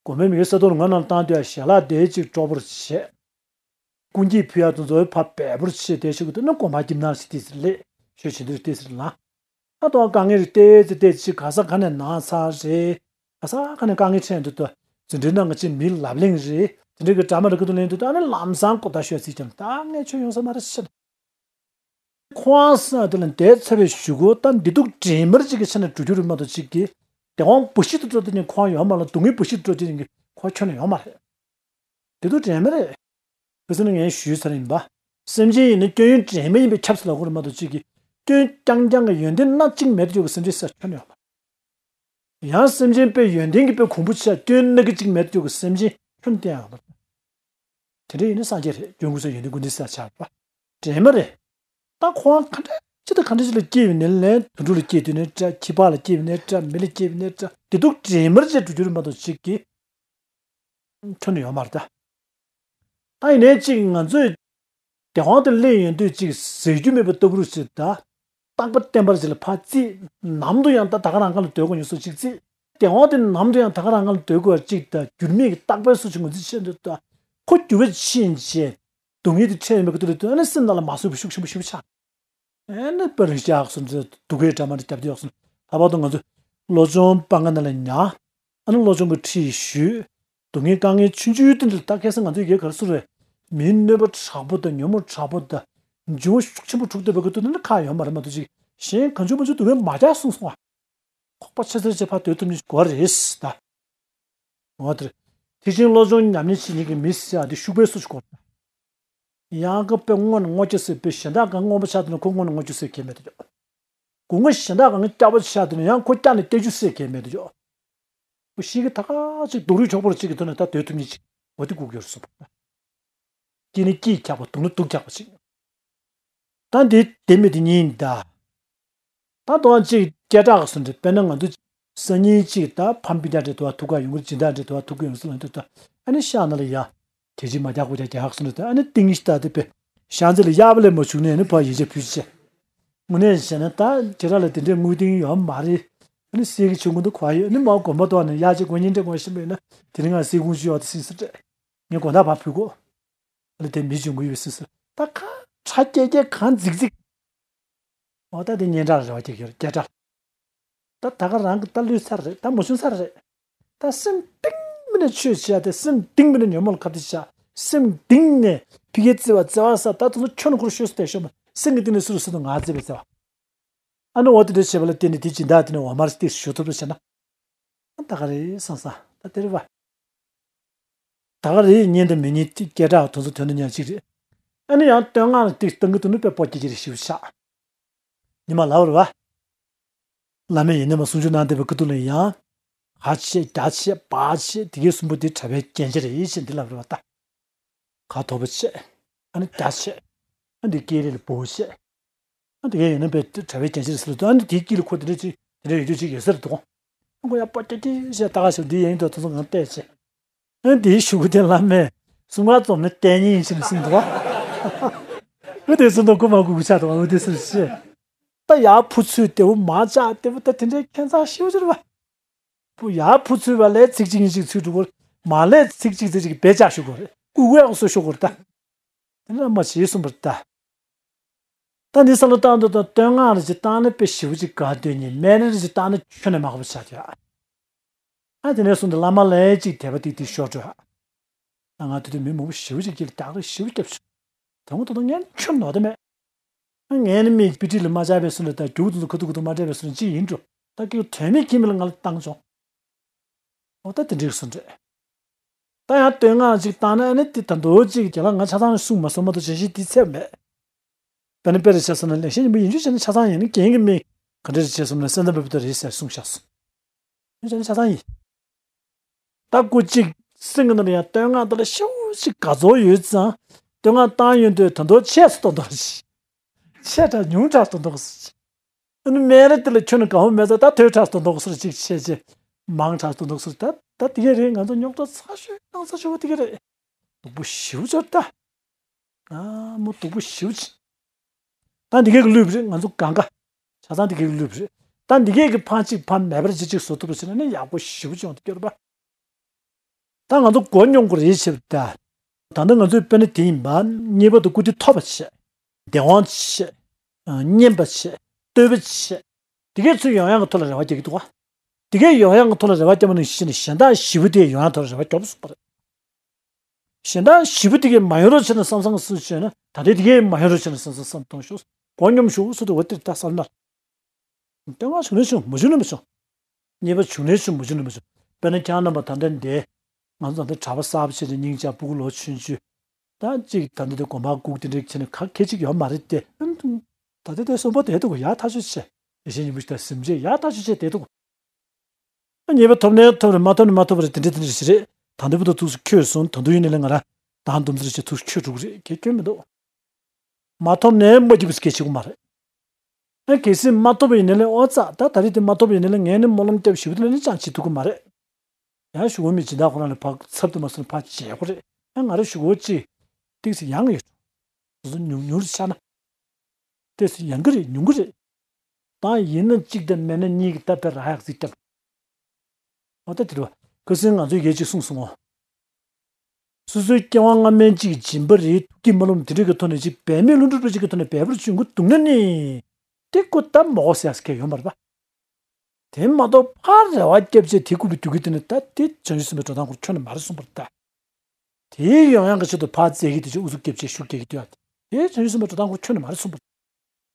དགོན་པའི་མི་ས་ཐོག་ལ་ང་རང་བཏང་སྡོད་ཡ་ཞལ་ལག་དེ་ཅིག་སྤྲོ་པོར་བྱས། སྐུ་འགྱེད་ཕུལ་ཡ་དང་འཛོལ་བ་འབད་པོར་བྱས་དེ་ཞིག་གི་དུས་ན་དགོན་པ་ཁྱིམ་ནང་ཞིག་དེ་ལས་ཤོད་བྱེད་འདིར་བལྟས་ཟེར་ལ། ད་དུང་དཀའ་ངལ་རེ་བལྟས་ཚེ་བལྟས་ཚེ་ག་ས་ག་ནས་ན་ཚ་རེད། ག་ས་ག་ནས་དཀའ་ངལ་འཕྲད་འདུག་ཏུ། འཛིན་གྲྭའི་ནང་གི་ཅིག་མི་ལབ་གླེང་རེད། དེ་འདྲ་གི་གྲ་མ་རེ་གི་དུ་ལེན་འདུག་ཏུ་ཨ་ནི་ལམ་སང་གོ་བརྡ་ཤོད་ཚིག་ཀྱང་ད་ངས་ཆོས་ཡོང་ས་མ་རེད་ཤི། ཁོང་ས་དེ་ལ་འདས་ཚར་བའི་གཞུག་གུ་ད་འདི་དུག་དྲན་མར་ཅིག་གི་ཆ་ནས་འགྲོ་རྒྱུ་རེད་མ་གཏོགས་ཅིག་གི་བདེ་དབང་འབའ་ཞིག་ཏུ་འགྲོ་དེ་ནི་ཁོང་ཡོང་མ་ལ་སྡུག་བསྔལ་འབའ་ཞིག་ཏུ་འགྲོ་དེ་ནི་ཁོང་ཁྱོན་ནས་ཡོང་མ་རེད། དེ་དུ་དྲན་མ་རེད། བུ་ཚ་ནི་ངས་ཞུས་ཚར་ཡིན་པ། སེམས་ཅན་ཡིན་ན་སྐྱོན་ཡོན་དྲན་མ་ཡིན་པའི་ཁྱབ་ཚུལ་ལ་གོ་རེ་མ་གཏོགས་གཅིག་གིས་སྐྱོན་རྐྱང་རྐྱང་གི་ཡོན་ཏན་སྣ་གཅིག་མེད་དུ་ཡོད་ཀྱི་སེམས་ཅན་ས་ཁྱོན་ཡོད་པ། ཡང་སེམས་ཅན་དཔེ་ཡོན་ཏན་གྱི་དཔེ་གོང་བུ་ཆེ་སྐྱོན་སྣ་གཅིག་མེད་དུ་ཡོད་ཀྱི་སེམས་ཅན་ཁྱོན་བསྟན་ཡོད་པ། དེ་འདྲ་ཡིན་ན་སངས་རྒྱས་རེད། སྐྱོན་ཀུན་ཟད་ཡོན་ཏན་ཀུན་ལྡན་ས་ཆགས་པ། དྲན་མ་རེད། ད་ཁོང་གང་འདྲ་ཅི་ད་གང་འདྲ་ཅི་ལ་སྐྱེས་ཡོད་ནས་ལན་དུད་འགྲོ་ལ་སྐྱེས་དུས་ནས་འདྲ་ཁྱི་པགས་ལ་སྐྱེས་ཡོད་ནས་འདྲ་མི་ལ་སྐྱེས་ཡོད་ནས་འདྲ་དེ་དུ་དྲན་མར་བྱས་འགྲོ་རྒྱུ་རེད་མ་གཏོགས་གཅིག་གིས། ཁྱོན་ནས་ཡོད་མ་རེད་ད། ད་ཡིན་ནའི་གཅིག་ང་ཚོས་བདེ་དབང་དུ་སླེབས་ཡོང་དུས་གཅིག་ཟེར་རྒྱུ་མེད་པ་ལྟ་བུ་རུ་ཞིག་ད། རྟག་པ་བརྟན་པར་ཞིག་ལ་ཕར་བརྩིས། ནམ་དུ་ཡང་ད་ད་ག་རང་ག་ལ་སྡོད་དགོས་ཉོ་སོ་གཅིག་བརྩིས། བདེ་དབང་དེ་ནམ་དུ་ཡང་ད་ག་རང་ག་ལ་སྡོད་དགོས་པ་གཅིག་ད་འགྱུར་མེད་ཀྱི་རྟག་པའི་སོ་ཆུང་ངུ་ཚིག་ཆེན་དུ་ད། ཁོ་འགྱུར་བ་ཕྱིན་རྗེས། སྡུག་བསྔལ་དེ་འཕྲད་ཡོང་བའི་ཁ་ཐུག་ལ་ད་ཨ་ནི་སེམས་ནང་ལ་མ་བཟོད་པའི་ཤུགས་ཆེན་པོ་ཞེ་པོ་ཆགས། ཨེ་ནི་པར་རིགས་ཡག་སོང་ཚེ་སྡུག་གི་འདྲ་མ་འདྲ་རྒྱབ་དེ་ཡག་སོང་། ད་བར་དུ་ང་ཚོ་སློབ་སྦྱོང་སྤང་ཁ་ནང་ལ་ཉར། ཨ་ནི་སློབ་སྦྱོང་གི་ཁྲིད་ཞུས། སྡུག་བསྔལ་དཀའ་ངལ་ཆུང་ཆུང་དེ་འདྲ་ད་ཁ་སང་ང་ཚོའི་རྒྱལ་ཁར་སུ་རེད། མིའི་གནོད་པ་དྲག་པོ་དང་ཉོན་མོངས་དྲག་པོ་དང་། འབྱུང་བ་ཤུགས་ཆེན་པོ་འཁྲུག་བསྡད་པའི་ཁ་ཐུག་ནི་ཁག་ཡོད་མ་རེད་མ་གཏོགས་ཅིག་གཞན་གང་བྱུང་མང་བྱུང་སྡུག་བསྔལ་མ་རྒྱག་གསུངས་སོང་བ། ཁོག་པ་ཆེ་ཚེ་ཆེ་ཕར་སྡོད་ཐུབ་ནི་དགོས་རེད་ད། འོ་དེར། དེ་བཞིན་བློ་སྦྱོང་ཉམས་ལེན་བྱེད་མཁན་གྱི་མི་ཟེར་ཡ་དེ་ཤུག་པའི་སུ་ཞིག་དགོས། ཡང་ཁ་དཔེ་སྔོན་ནས་སྔོ་སྐྱ་ཟེར་བའི་གཞན་དག་གང་སྔོན་པོ་ཆགས་དུས་ན་ཁོ་སྔོན་ནས་སྔོ་སྐྱ་ཟེར་མཁན་མེད་དུ་འཇོག་སྒོ་ང་གཞན་དག་གང་སྐྱ་བོ་ཆགས་དུས་ན་ཡང་ཁོ་སྐྱ་ནས་སྐྱ་ཆུ་ཟེར་མཁན་མེད་དུ་འཇོག་ཁོ་ཤི་གི་ད་ག་ཅིག་སྡུག་རུས་ཆོག་པོར་ཅིག་གི་ཐོག་ནས་ད་སྡོད་ཐུབ་ཉིད་ཅིག་འོ་དེ་སྒུག་ཡོད་སོ། སྐྱིད་ནི་སྐྱིད་ཁྱག་པ་སྡུག་ནི་སྡུག་ཁྱག་པ་ཅིག་ད་འདི་དེ་མི་དེ་གཉིས་ད། ད་དོན་གཅིག་སྐད་གྲགས་སུ་འདྲ་དཔེར་ན་ང་ཚོ་སང་ཉིན་གཅིག་ད་ཕམ་པི་ཏ་འདྲ་དུ་བ་ཐུག་ག་ཡོང་གི་སྦྱིན་བདག་འདྲ་དུ་བ་ཐུག་གི་ཡོང་སྲིད་ལ་འདུག་ད་ཨ་ནི་ཤག་ན་ལ་ཡ་དེ་ཅིག་མ་རྒྱག་གོ་རྒྱག་རྒྱག་སོང་འདུག་ད་ཨ་ནི་ཏིང་ཤི་ད་དེ་པེ་ཤང་ཚེ་ལ་གཡར་པ་ལས་མ་བྱུང་ནས་ནི་ཕ་ཡིན་ཆ་ཕུལ་ཆེ། དངོས་གནས་བྱས་ན་ད་ཁྱེད་རང་ལ་དེ་འདྲའི་དངོས་སྟེང་ཡོད་མ་རེད། ཨ་ནི་སྲས་ཀྱི་ཆུང་ཀུན་དུ་གོ་ཡོད་ནི་མ་དགོན་པ་དོག་ནས་ཡ་ཅིག་དགོན་གཉེན་འདྲ་དགོན་ཤི་མེད་ན་དེ་རིང་ང་སྲས་ཀུང་ཞུ་ཡོད་དེ་སྲིད་སྲིད་རེད། ངས་དགོན་ཐག་ཕར་ཕུལ་གོ། ཨ་ལ་དེ་མི་བྱུང་གི་ཡོད་སྲིད་སྲིད་ད་གང་ཁྲ་སྐྱེ་སྐྱེ་གང་རྫིག་རྫིག་འོ་ད་དེ་སྙན་གྲགས་རེ་བ་སྐྱེ་གི་ཡོད་སྐད་གྲགས། ད་ད་ག་རང་གི་ད་ལུས་ཚར་རེད་ད་མ་བྱུང་ཚར་རེད། ད་སེམས་གཏིང་མི་ནས་ཆོས་བྱས་ཏེ་སེམས་གཏིང་མི་ནས་ཉོན་མོངས་ལ་ཁ་གཏད་བྱས། སེམས་གཏིང་ནས་ཕི་གེ་བརྩེ་བ་བརྩེ་བ་ས་ད་དུང་ཁྱོད་ནི་ཁོར་ཤོད་སུ་བལྟས་ཤོག་མ་སེམས་ཀྱི་གཏིང་ནས་སུ་རུ་སུ་དང་ང་བརྩེ་བའི་བརྩེ་བ། ཨ་ནི་འོ་དེ་འདྲ་བྱས་པ་ལ་བརྟེན་ནས་དེ་སྦྱིན་བདག་དེ་ནས་འོ་མར་སྟེར་ཞུ་ཐུབ་ལ་བྱས་ན། ད་ག་རེ་སང་སང་ད་དེ་རེད་བ། ད་ག་རེ་ཉན་དང་མི་ཉན་སྐད་གྲགས་དོན་ཚོ་དོན་དུ་ཉག་གཅིག་རེད། ཨ་ནི་ཡང་བསྟོད་བསྔགས་ལ་ཏིག་བཏང་གི་འདུག་ནི་དཔེ་པོ་སྐྱེ་ཀྱི་རེད་ཞིབ་ཆགས། ཉི་མ་ལབ་རེད་བ། བླ་མས་ཡིན་ནི་མ་གསུང་ཆོས་གནང་བསྡད་པའི་ཁ་ཐུག་ལ་ཡང་། ག་བྱེད་རྒྱ་བྱེད་བག་བྱེད་དེ་གའི་གསུམ་པོ་དེ་གྲྭ་པའི་རྒྱན་ཆ་རེད་ཞེས་འདི་ལབ་རེད་བ་ད། ག་དོ་པོ་བྱེད། ཨ་ནི་རྒྱ་བྱེད། ཨ་འདི་སྐད་རེད་ལ་བོ་བྱེད། ཨ་དེ་གའི་ཡིན་ན་པའི་གྲྭ་པའི་རྒྱན་ཆ་རེད་ཟེར་ལ་དུ་ཨ་ནི་དེའི་དཀྱིལ་ལ་ཁོ་དེ་འདྲ་ཅིག་དེ་འདྲ་ཡོད་རྒྱུ་ཅིག་ཡོད་ཟེར་འདུག་ཁོ་ཡང་པོ་སྐྱེ་ཀྱི་ཞེས་ད་ག་ཞབས་འདི་ཡིན་དུ་དུ་སོང་ང་བལྟས་བྱེད། ཨ་དེའི་ཞུ་གུ་དེ་བླ་མས་གསུང་བ་རྩོམ་ནི་བལྟས་ཉིན་ཡིན་ཕྱིན་ཟིན་འདུག་འུ་དེ་ཚོ་འདུག་ཁུ་མ་གུ་གུ་ཆགས་འདུག་འུ་དེ་སུ་ཤེས། ད་ཡར་ཕུ་ཚུར་དེ་བོ་མ་བཅག་དེ་བོ་ད་དེ་འདྲའི་ཁྱད་མཚར་ཞེ་པོ་ཅིག་རེད་བ། བུ་ཡར་ཕུ་ཚུར་བ་ལས་ཚིག་གཅིག་གཉིས་གཅིག་ཚུར་འགྲོ་གོ། མ་ལས་ཚིག་གཅིག་ཚིག་གཅིག་བེད་བཅག་ཞུ་གོ་རེད་ཀུ་ཀུ་ཡག་སོ་ཞུ་གོ་རེད་ད། དེ་འདྲ་མ་བྱེད་གསུངས་པ་རེད་ད། ད་འདི་ས་ལ་བཏང་འདུག་ད་བསྟོད་བསྔགས་རེ་ཅིག་བཏང་ན་དཔེ་ཞེ་པོ་ཅིག་དགའ་འདོད་ཉིད་སྨད་རེ་རེ་ཅིག་བཏང་ན་ཁྱོན་ནས་མ་དགའ་པོ་ཆགས་ཀྱི་ཨ། ཨ་དེ་ནས་བཟུང་སྟེ་བླ་མ་ལས་ཅིག་དད་པ་ཏིག་ཏིག་ཤོར་འགྲོ་ཨ། ང་དེ་དུས་མི་མང་པོ་ཞེ་པོ་ཅིག་གིས་རྒྱག་རེས་ཞེ་པོ་བརྒྱབ་བྱུང་། དེ་སྔོན་ད་དུང་ངས་ཁྱོན་ནོར་དེ་མེད། ངས་ནི་མི་དཔེ་ཁྲིད་ལ་མ་བཅར་བའི་སུ་ལ་ད་རྒྱུག་དུ་ཁ་ཐུག་ཁ་ཐུག་མ་སྤྲད་པའི་སུ་ལ་ཅི་ཡིན་འགྲོ། ད་ཀྱི་དོན་མེད་ཁྱིམ་མི་ལ་ང་ལ་བཏང་བྱུང་། འོ་ད་དེ་འགྲིག་སོང་འདྲ། ད་ཡང་བསྟོད་བསྔགས་ཅིག་བཏང་ན་ཨ་ནི་དེ་ད་མདོ་ཅིག་རྒྱ་ལ་ང་ཆ་ཚང་གསུང་མ་སོང་མ་གཏོགས་བྱས་ཤིག་དེ་ཚད་མེད། དཔེར་ན་དཔེ་རེ་བྱས་སོང་ན་ལེགས་བཤད་སྙིང་པོ་ཡིན་རྒྱུ་བྱས་ན་ཆ་ཚང་ཡིན་ན་རྒན་གྱི་མི་ག་འདྲ་རེ་བྱས་སོང་ན་སེམས་ཙམ་པའི་བུ་ད་རེད་ཟེར་གསུངས་བཞག་སོང་། ཡིན་ཆ་ན་ཆ་ཚང་ཡིན། ད་སྐུ་གཅིག་སེང་གི་ནང་ལ་ཡང་བསྟོད་བསྔགས་དེ་ལ་ཤུགས་ཤིག་དགའ་ཚོར་ཡོད་ཙང་བསྟོད་བསྔགས་བཏང་ཡོང་དུས་ད་མདོ་ཆེ་སུ་ཏོག་ཏོག་ཞིག་ཆེ་དྲགས་ཉུང་དྲགས་ཏོག་ཏོག་ཞིག་ཨ་ནི་སྨན་རི་དེ་ལ་ཁྱོན་ནས་དགའ་བོ་མེད་ཙང་ད་ཐོས་དྲགས་ཏོག་ཏོག་སོར་ཅིག་ཆེ་ཆེ་མང་དྲགས་ཏོག་ཏོག་སོར་ད་ད་དེ་ག་རེད། ང་ཚོ་རྙོག་དྲ་ཚ་ཤོས་གནང་ས་ཤོར་བ་དེ་ག་རེད། སྡུག་པོ་ཞེ་པོ་ཅིག་ད། ཨ་མོ་སྡུག་པོ་ཞེ་པོ་ཅིག་ད་འདི་གས་ཀྱི་བླུས་པ་རེད་ང་ཚོ་གང་ག་ཆ་ཚང་འདི་གས་ཀྱི་བླུས་པ་རེད། ད་འདི་གས་ཀྱི་ཕང་གཅིག་ཕ་མེད་པར་ཅི་གཅིག་བཟོ་ཐུབ་པ་བྱས་ན་ནི་ཡག་པོ་ཞེ་པོ་ཅིག་ཡོང་དུ་སྐྱོར་པ། ད་ང་ཚོ་མགོ་སྙོམས་དགོས་རེད་བྱས་པ་ད། ད་ལྟ་ང་ཚོའི་དཔེར་ན་དེ་ཡིན་པ་གཉེར་པ་དང་བཀུར་སྟི་ཐོབ་པ་བྱས། བདེན་དབང་བྱས། བསྙེན་པ་བྱས། བསྟོད་པ་བྱས། འདི་གས་ཚོས་ཡོང་ཡག་གི་ཐོག་ལ་རེ་བ་རྒྱག་གི་འདུག་ག་འདི་གས་ཡོང་ཡག་གི་ཐོག་ལ་རེ་བ་རྒྱབ་པ་ནང་བཞིན་གཞན་དག་ཞི་བོ་དེ་ཡོང་ཡག་ཐོག་ལ་རེ་བ་རྒྱོབ་སོང་པ་རེད། གཞན་དག་ཞི་བོ་དེ་གས་མ་ཡོང་རོགས་བྱས་ན་བསམ་བསམ་སུ་བྱས་ན་ད་ལྟའི་དེ་གས་མ་ཡོང་རོགས་བྱས་ན་བསམ་བསམ་བསམ་གཏོང་ཤོག་མགོ་སྙོམས་ཤོག་སུ་དེ་འོ་དེར་ལྟ་བསམ་ན། བསྟོད་བསྔགས་བྱུང་ནས་བྱུང་མ་བྱུང་ནས་མ་བྱུང་། གཉེར་པ་བྱུང་ནས་བྱུང་མ་བྱུང་ནས་མ་བྱུང་། དཔེར་ན་ཁྱེད་རྣམ་པ་ད་ལྟ་འདི། ང་ཚོ་ད་ལྟ་གྲྭ་པ་གསར་པ་བྱས་ཏེ་སྙིང་རྗེ་ཕྲུ་གུ་ལོ་ཆུང་ཆུང་། ད་གཅིག་ད་ལྟ་འདི་དགོན་པ་སྒུག་དེ་འདྲ་བྱས་ནས་ག་གེ་གཅིག་ཡོད་མ་རེད་དེ། ད་ལྟ་དེ་གསོན་པོ་དེ་འདུག་ག་ཡག་ཐག་ཆོད་ཆེ། ཡེ་ཤེས་སྙིང་པོ་ཞིག་དང་གཟིམ་ཆས་ཡག་ཐག་ཆོད་ཆེ་དེ་འདུག་གཉེར་པ་ཐོབ་ནས་ཐོབ་རེད། མ་ཐོབ་ནས་མ་ཐོབ་རེད། དེ་འདྲ་དེ་འདྲ་ཞིག་རེད། ད་ལྟ་བུ་ད་ཐུགས་སུ་འཁྱོལ་སོང་། ད་དུང་ཡིན་ནའི་ལས་ང་རང་ད་འདུམ་ཚུལ་བྱས་ཐུགས་སུ་འཁྱོལ་འགྲོ་གི་རེད། གེ་སྐྱོན་མི་འདུག་མ་ཐོབ་ནས་མ་རྒྱུག་པའི་སྐད་ཆ་གོ་མ་རེད། ཨ་གལ་སྲིད་མ་ཐོབ་པ་ཡིན་ནའི་ལས་ཨོ་ཙག་ད་ད་རེས་དེ་མ་ཐོབ་པ་ཡིན་ནའི་ལས་ངས་ནི་སྨོན་ལམ་བརྒྱབ་ཞུ་བ་དེ་ལ་ནི་ཅང་བྱེད་ཐུབ་ཀྱི་མ་རེད། ཡང་ཞུ་བ་མི་སྦྱིན་བདག་ཁོ་རང་ལ་ཕར་ཚབ་ཏུ་མ་སོང་ཕར་བྱེད་དགོས་རེད། ཨ་ང་རང་ཞུ་བ་ཅིག་ཏིག་ཙི་ཡང་ཡོད། སོ་སོ་ཉུང་ཉུང་རེ་ཆགས་ན། ཏིག་ཙི་ཡང་གི་རེད་ཉུང་གི་རེད། ད་ཡིན་ན་གཅིག་དང་མེད་ན་གཉིས་ཀྱི་ད་དཔེ་རག་ཡག་ཟིག་བཏབ། འོ་ད་དེ་རེད་བ། ཁ་སང་ང་ཚོས་ཡས་གཅིག་གསུངས་སོང་ངོ་། སོ་སོའི་སྐྱེ་བ་སྔ་མའི་གཅིག་སྦྱིན་པ་རེད་ཐུགས་ཀྱིས་མ་ལོངས་དེ་འདྲ་གི་ཐོག་ནས་ཅིག་འབད་མེད་ལྷུན་གྲུབ་སྤྲོ་ཅིག་གི་ཐོག་ནས་འབད་པར་བྱུང་གི་འདུག་ན་ནི། དེ་ཀོ་ད་མོག་ཟེར་ཡག་ཟེར་མཁན་ཡོད་མ་རེད་པ། དེ་མ་གཏོགས་ཕར་རེ་བ་བརྒྱབ་བྱས་དེ་རྐུབ་ལ་རྒྱུག་གི་དེ་ནི་ད་དེ་བྱང་ཆུབ་སེམས་དཔའི་འགྲོ་སྟངས་ཁོ་ཁྱོན་ནས་མ་རེད་གསུངས་པ་རེད་ད། དེའི་ཡོང་ཡག་གི་ཆེད་དུ་ཕར་རྩེ་གི་དེ་ཅིག་ཨུ་ཚུགས་བརྒྱབ་བྱས་ཤུགས་རྒྱག་གི་དུས་ཨ། དེ་བྱང་ཆུབ་སེམས་དཔའི་འགྲོ་སྟངས་ཁོ་ཁྱོན་ནས་མ་རེད་གསུངས་པ་རེད།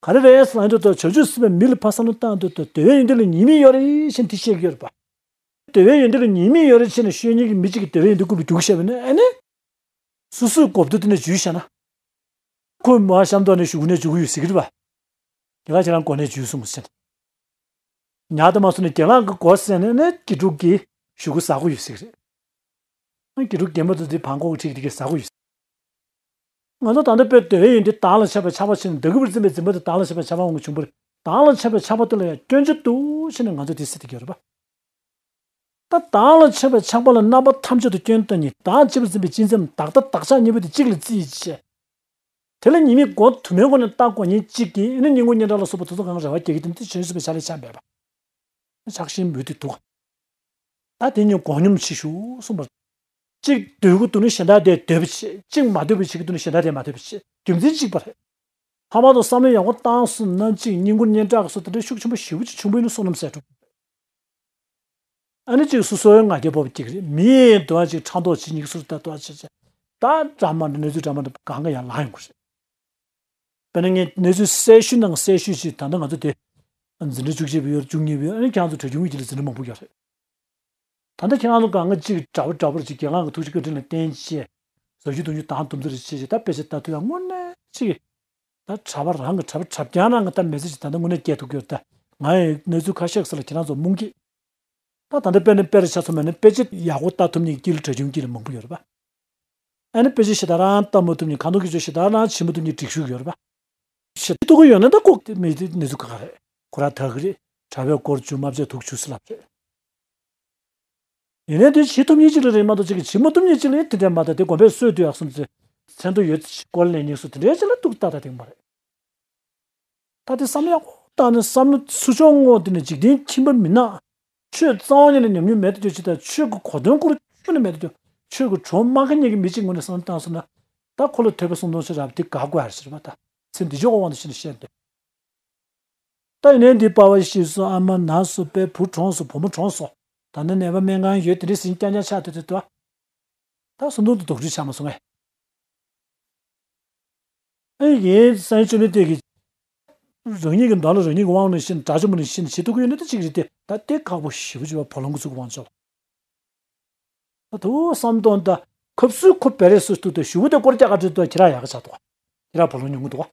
ག་རེ་རེད་ཟེར་ན་འདི་ལྟར་བྱང་ཆུབ་སེམས་དཔའི་མི་ལ་ཕར་བསམ་བློ་བཏང་དུས་ད་འདོད་པའི་ཡོན་ཏན་ལ་ཉེས་དམིགས་ཡོད་རེད་ཟེར་ནས་དེ་བཤད་ཀྱི་ཡོད་རེད་པ། འདོད་པའི་ཡོན་ཏན་ལ་ཉེས་དམིགས་ཡོད་རེད་ཟེར་ནས་ཤོད་མཁན་གྱི་མི་གཅིག་གིས་འདོད་པའི་ཡོན་ཏན་རྐུབ་ལ་རྒྱུག་བཤད་པ་ནི་ཨ་ནི། སོ་སོའི་གོ་བསྡུར་དེ་ནས་འཇུས་བཞག་ན། ཁོས་མ་གཤམ་ཐོག་ནས་གཞུག་གུ་ནས་འཇུག་གི་ཡོད་ཟེར་གྱི་རེད་པ། དེ་ག་ཁྱེད་རང་གོ་གནས་འཇུས་སོང་ཟེར། ཉག་དེ་མ་སོང་ནས་རྒན་ལགས་ཀྱི་མགོ་ཟེར་ནས་ནས་དགེ་ཕྲུག་གིས་གཞུག་གུ་ཟ་གི་ཡོད་ཟེར་གྱི་རེད། ཨ་དགེ་ཕྲུག་རྒན་པ་ཚོ་དེ་བང་གོག་ཁྲིད་དེ་གིས་ཟ་གི་ཡོད་ཟེར། ང་ཚོ་ད་ལྟ་དཔེ་འདོད་པའི་ཡོན་ཏན་བདག་ལ་ཆགས་པའི་ཆགས་པ་ཕྱིན་ནས་བདག་གིས་འཛིན་པའི་འཛིན་པ་དེ་བདག་ལ་ཆགས་པའི་ཆགས་པ་འོང་གི་བྱུང་བར། བདག་ལ་མཆོད་པའི་ཆགས་པ་དེ་ལ་ཡང་སྐྱོན་ཅི་འདུག་ཟེར་ནས་ང་ཚོས་དེ་ཟེར་ཏེ་ཡོད་རེད་པ། ད་བདག་ལ་མཆོད་པའི་ཆགས་པ་ལ་རྣམ་པ་ཐམས་ཅད་དུ་སྐྱོན་བཏོན་ནས། བདག་གཅེས་པར་འཛིན་པའི་སྤྱི་མཚམས་བདག་ལྟ་བདག་ཆགས་གཉིས་པོ་དེ་གཅིག་ལ་བརྩིས་བྱས། དེ་ལ་ཉེས་དམིགས་སྒོ་དུ་མའི་སྒོ་ནས་བརྟག་དགོས་ཉེན་གཅིག་གིས། ཨ་ནི་སྙིང་པོ་སྙན་གྲགས་ལ་སོགས་པ་དེ་ཚོ་གང་རེ་བ་རྒྱག་གི་དེ་འདི་བྱོན་སྲིད་པའི་ཕྱག་ལས་ཆགས་མེད་པ། ཆགས་ཞེན་མུ་མཐུད་འདུག་ད་དེ་གཉིས་མགོ་སྙོམས་བྱེད་ཤོག་གསུངས་པ། གཅིག་འདོད་ཀྱི་འདུག་ན་གཞན་དག་དེ་འདོད་པ་བྱེད། གཅིག་མ་འདོད་པ་བྱེད་ཀྱི་འདུག་ན་གཞན་དག་དེ་མ་འདོད་པ་བྱེད། རྒྱུ་མཚན་གཅིག་པ་རེད། ཐ་མ་དུ་བསམ་བློ་ཡག་པོ་བཏང་སོང་ན། གཅིག་སྙིང་པོ་སྙན་གྲགས་སོགས་དེ་འདྲ་ཤུགས་ཆེན་པོ་ཞེ་པོ་ཅིག་བྱུང་བ་ཡིན་ན་བསོད་ནམས་ཟད་འགྲོ། ཨ་ནི་གཅིག་སོ་སོའི་ང་རྒྱལ་སྤོབས་པ་སྐྱེ་གི་རེད། མི་ཡིས་འདུག་ཨ་ཅིག་ཕྲག་དོག་བྱེད། མྱི་གིས་སོ་སོར་ལྟ་འདུག་ཨ་བྱེད་བྱེད། ད་འདྲ་མ་འདྲ་གནས་ཚུལ་འདྲ་མ་འདྲ་གང་ག་ཡར་ལངས་ཡོང་གི་རེད། དཔེར་ན་ངས་གནས་ཚུལ་གསལ་ཤོས་ནང་གསལ་ཤོས་ཤིག་ད་ལྟ་ང་ཚོ་དེ་འཛིན་གྲྭ་བཅུ་གཅིག་པ་ཡོད་རེད། བཅུ་གཉིས་པ་ཡོད་རེད། ཨ་ནི་ཁྱེད་རང་ཚོ་གྲྭ་ཆུང་གི་དེ་ལ་འཛིན་གྲྭ་མང་པོ་ཡོད་རེད། ད་ལྟ་ཁྱེད་རང་ཚོ་གང་ག་གཅིག་འདྲ་པོ་འདྲ་པོ་རེད། ཅིག་རྒན་ལགས་ཀྱི་ཐུགས་རྗེ་བཀའ་དྲིན་ལ་བརྟེན་བྱས་ཟབ་ཞུ་གཏོང་རྒྱུ་དང་དུམ་ཚོད་རེ་བྱས་བྱས། ད་དཔེ་ཆ་ལྟ་དུས་ཡང་དངོས་གནས་ཅིག་ད་གྲྭ་པ་རང་གི་གྲྭ་པ་གྲྭ་རྐྱང་རང་གི་ད་མི་ཚེ་ཅིག་ད་ལྟ་དངོས་གནས་སྐྱེལ་ཐུབ་ཀྱི་ཡོད། ད་ང་ཡི་གནས་ཚུལ་ཁ་ཤས་ས་ལ་ཁྱེད་རང་ཚོ་རྨོངས་ཀྱི། ད་ད་ལྟ་དཔེར་ན་དཔེ་ར་ཆ་ཚང་མ་ནི་དཔེ་ཆ་ཡག་པོ་ལྟ་ཐུབ་མཁན་གྱི་དཀྱིལ་ལ་གྲྭ་ཆུང་དཀྱིལ་ལ་མང་པོ་ཡོད་རེད་པ། ཨ་ནི་དཔེ་ཆ་ཞེ་དྲག་རང་ལྟ་མ་ཐུབ་མཁན། གང་ཐུབ་ཀྱི་ཆོག་ཞེ་དྲག་རང་བྱེད་མ་ཐུབ་མཁན་སྒྲིག་ཞུགས་ཡོད་རེད་པ། ཞེ་དྲག་ཐུབ་ཀྱི་ཡོད་ན་ད་ལྐོག་མི་དེ་གནས་ཚུལ་ཁག་ཁག་རེད། ཁོ་རང་དག་གི་རེད། གྲྭ་པས་སྒོར་བཅུ་མ་བྱས་དུག་བཅུ་ཟེར་ལབ་རེད། ཡིན་ནའི་དེ་བྱེད་ཐུབ་མཁན་ཅིག་ལ་རེད་མ་གཏོགས། ཅིག་གིས་བྱེད་མ་ཐུབ་མཁན་ཅིག་ལ་དེ་འདྲ་མ་གཏོགས། དེ་དགོན་པས་གསོལ་དུས་ཡག་སོང་ཚེ་མཚན་ཐོ་ཡོད་ཅིག་སྐོར་ལེན་ཉེས་སུ་དེ་འདྲའི་ཅིག་ལ་གཏུག་ཏག་ཏག་དེ་མ་རེད། ད་དེ་བསམ་ཡག་པོ་བཏང་ནས་བསམ་བློ་ཚུར་ཕྱོགས་ངོས་དེ་ནས་འཇིག་རྟེན་ཁྱིམ་པ་མི་ནག་ཆོས་རྩ་བ་ཉིད་ནས་ཉམས་མྱོང་མེད་དུ་གྱུར་ཅིག་དང་། ཆོས་ཀྱི་གོ་དོན་སྐོར་ཁྱོན་ནས་མེད་དུ་གྱུར། ཆོས་ཀྱི་གྲོགས་མ་ཁ་ཉེ་གི་མི་གཅིག་ངོས་ནས་བསམ་བློ་བཏང་སོང་ན། ད་ཁོ་ལ་ཐོས་པ་གསུམ་སྟོང་ཞིག་རག་པ་དེ་དགའ་དགོས་ཡ་རེད་ཟེར་བ། ད་ཚེ་འདི་ཕྱོགས་ཀྱི་དབང་དུ་བྱས་ནས་བཤད་འདོད། ད་ཡིན་ནའི་འདི་པ་ཕ་ཤི་སོང་། ཨ་མ་ན་སོང་། དཔེ་བུ་གྲོངས་སོང་། བུ་མོ་གྲོངས་སོང་། ད་ནི་ནད་པ་སྨན་ཁང་ཡོད། དེ་འདྲ་ཟིན་རྐྱང་རྐྱང་ཆགས་དེ་དེ་དོ། ད་སོ་ནོར་དུ་དོགས་འདྲི་བྱ་མ་སོང་ངས། ཨེ་ཡིན། སངས་རྒྱས་བཅོམ་ལྡན་འདས་ཀྱིས་རང་ཉིད་ཀྱི་མདོག་ལ་རང་ཉིད་ཀྱི་དབང་ནང་བཞིན། དགྲ་བཅོམ་པ་ནང་བཞིན་བྱེད་ཐུབ་ཀྱི་ཡོད་ན་ད་གཅིག་རེད་དེ། ད་དེ་ཁག་པོ་ཞེ་པོ་ཅིག་བ། བུ་ལོན་གྱི་ཚུགས་དབང་ཆོག་ད་དུ་བསམ་གཏོང་། ད་ཁབ་སུའི་ཁོ་བེ་རེ་སུ་ཏུ་ད་ཞུ་བོ་དེ་སྐོར་རྒྱག་ག་འགྲོ་དུས་ཁྱེད་རང་ཡག་ག་ཆགས་འདུག་ཁྱེད་རང་བུ་ལོན་ཉུང་གི་འདུག་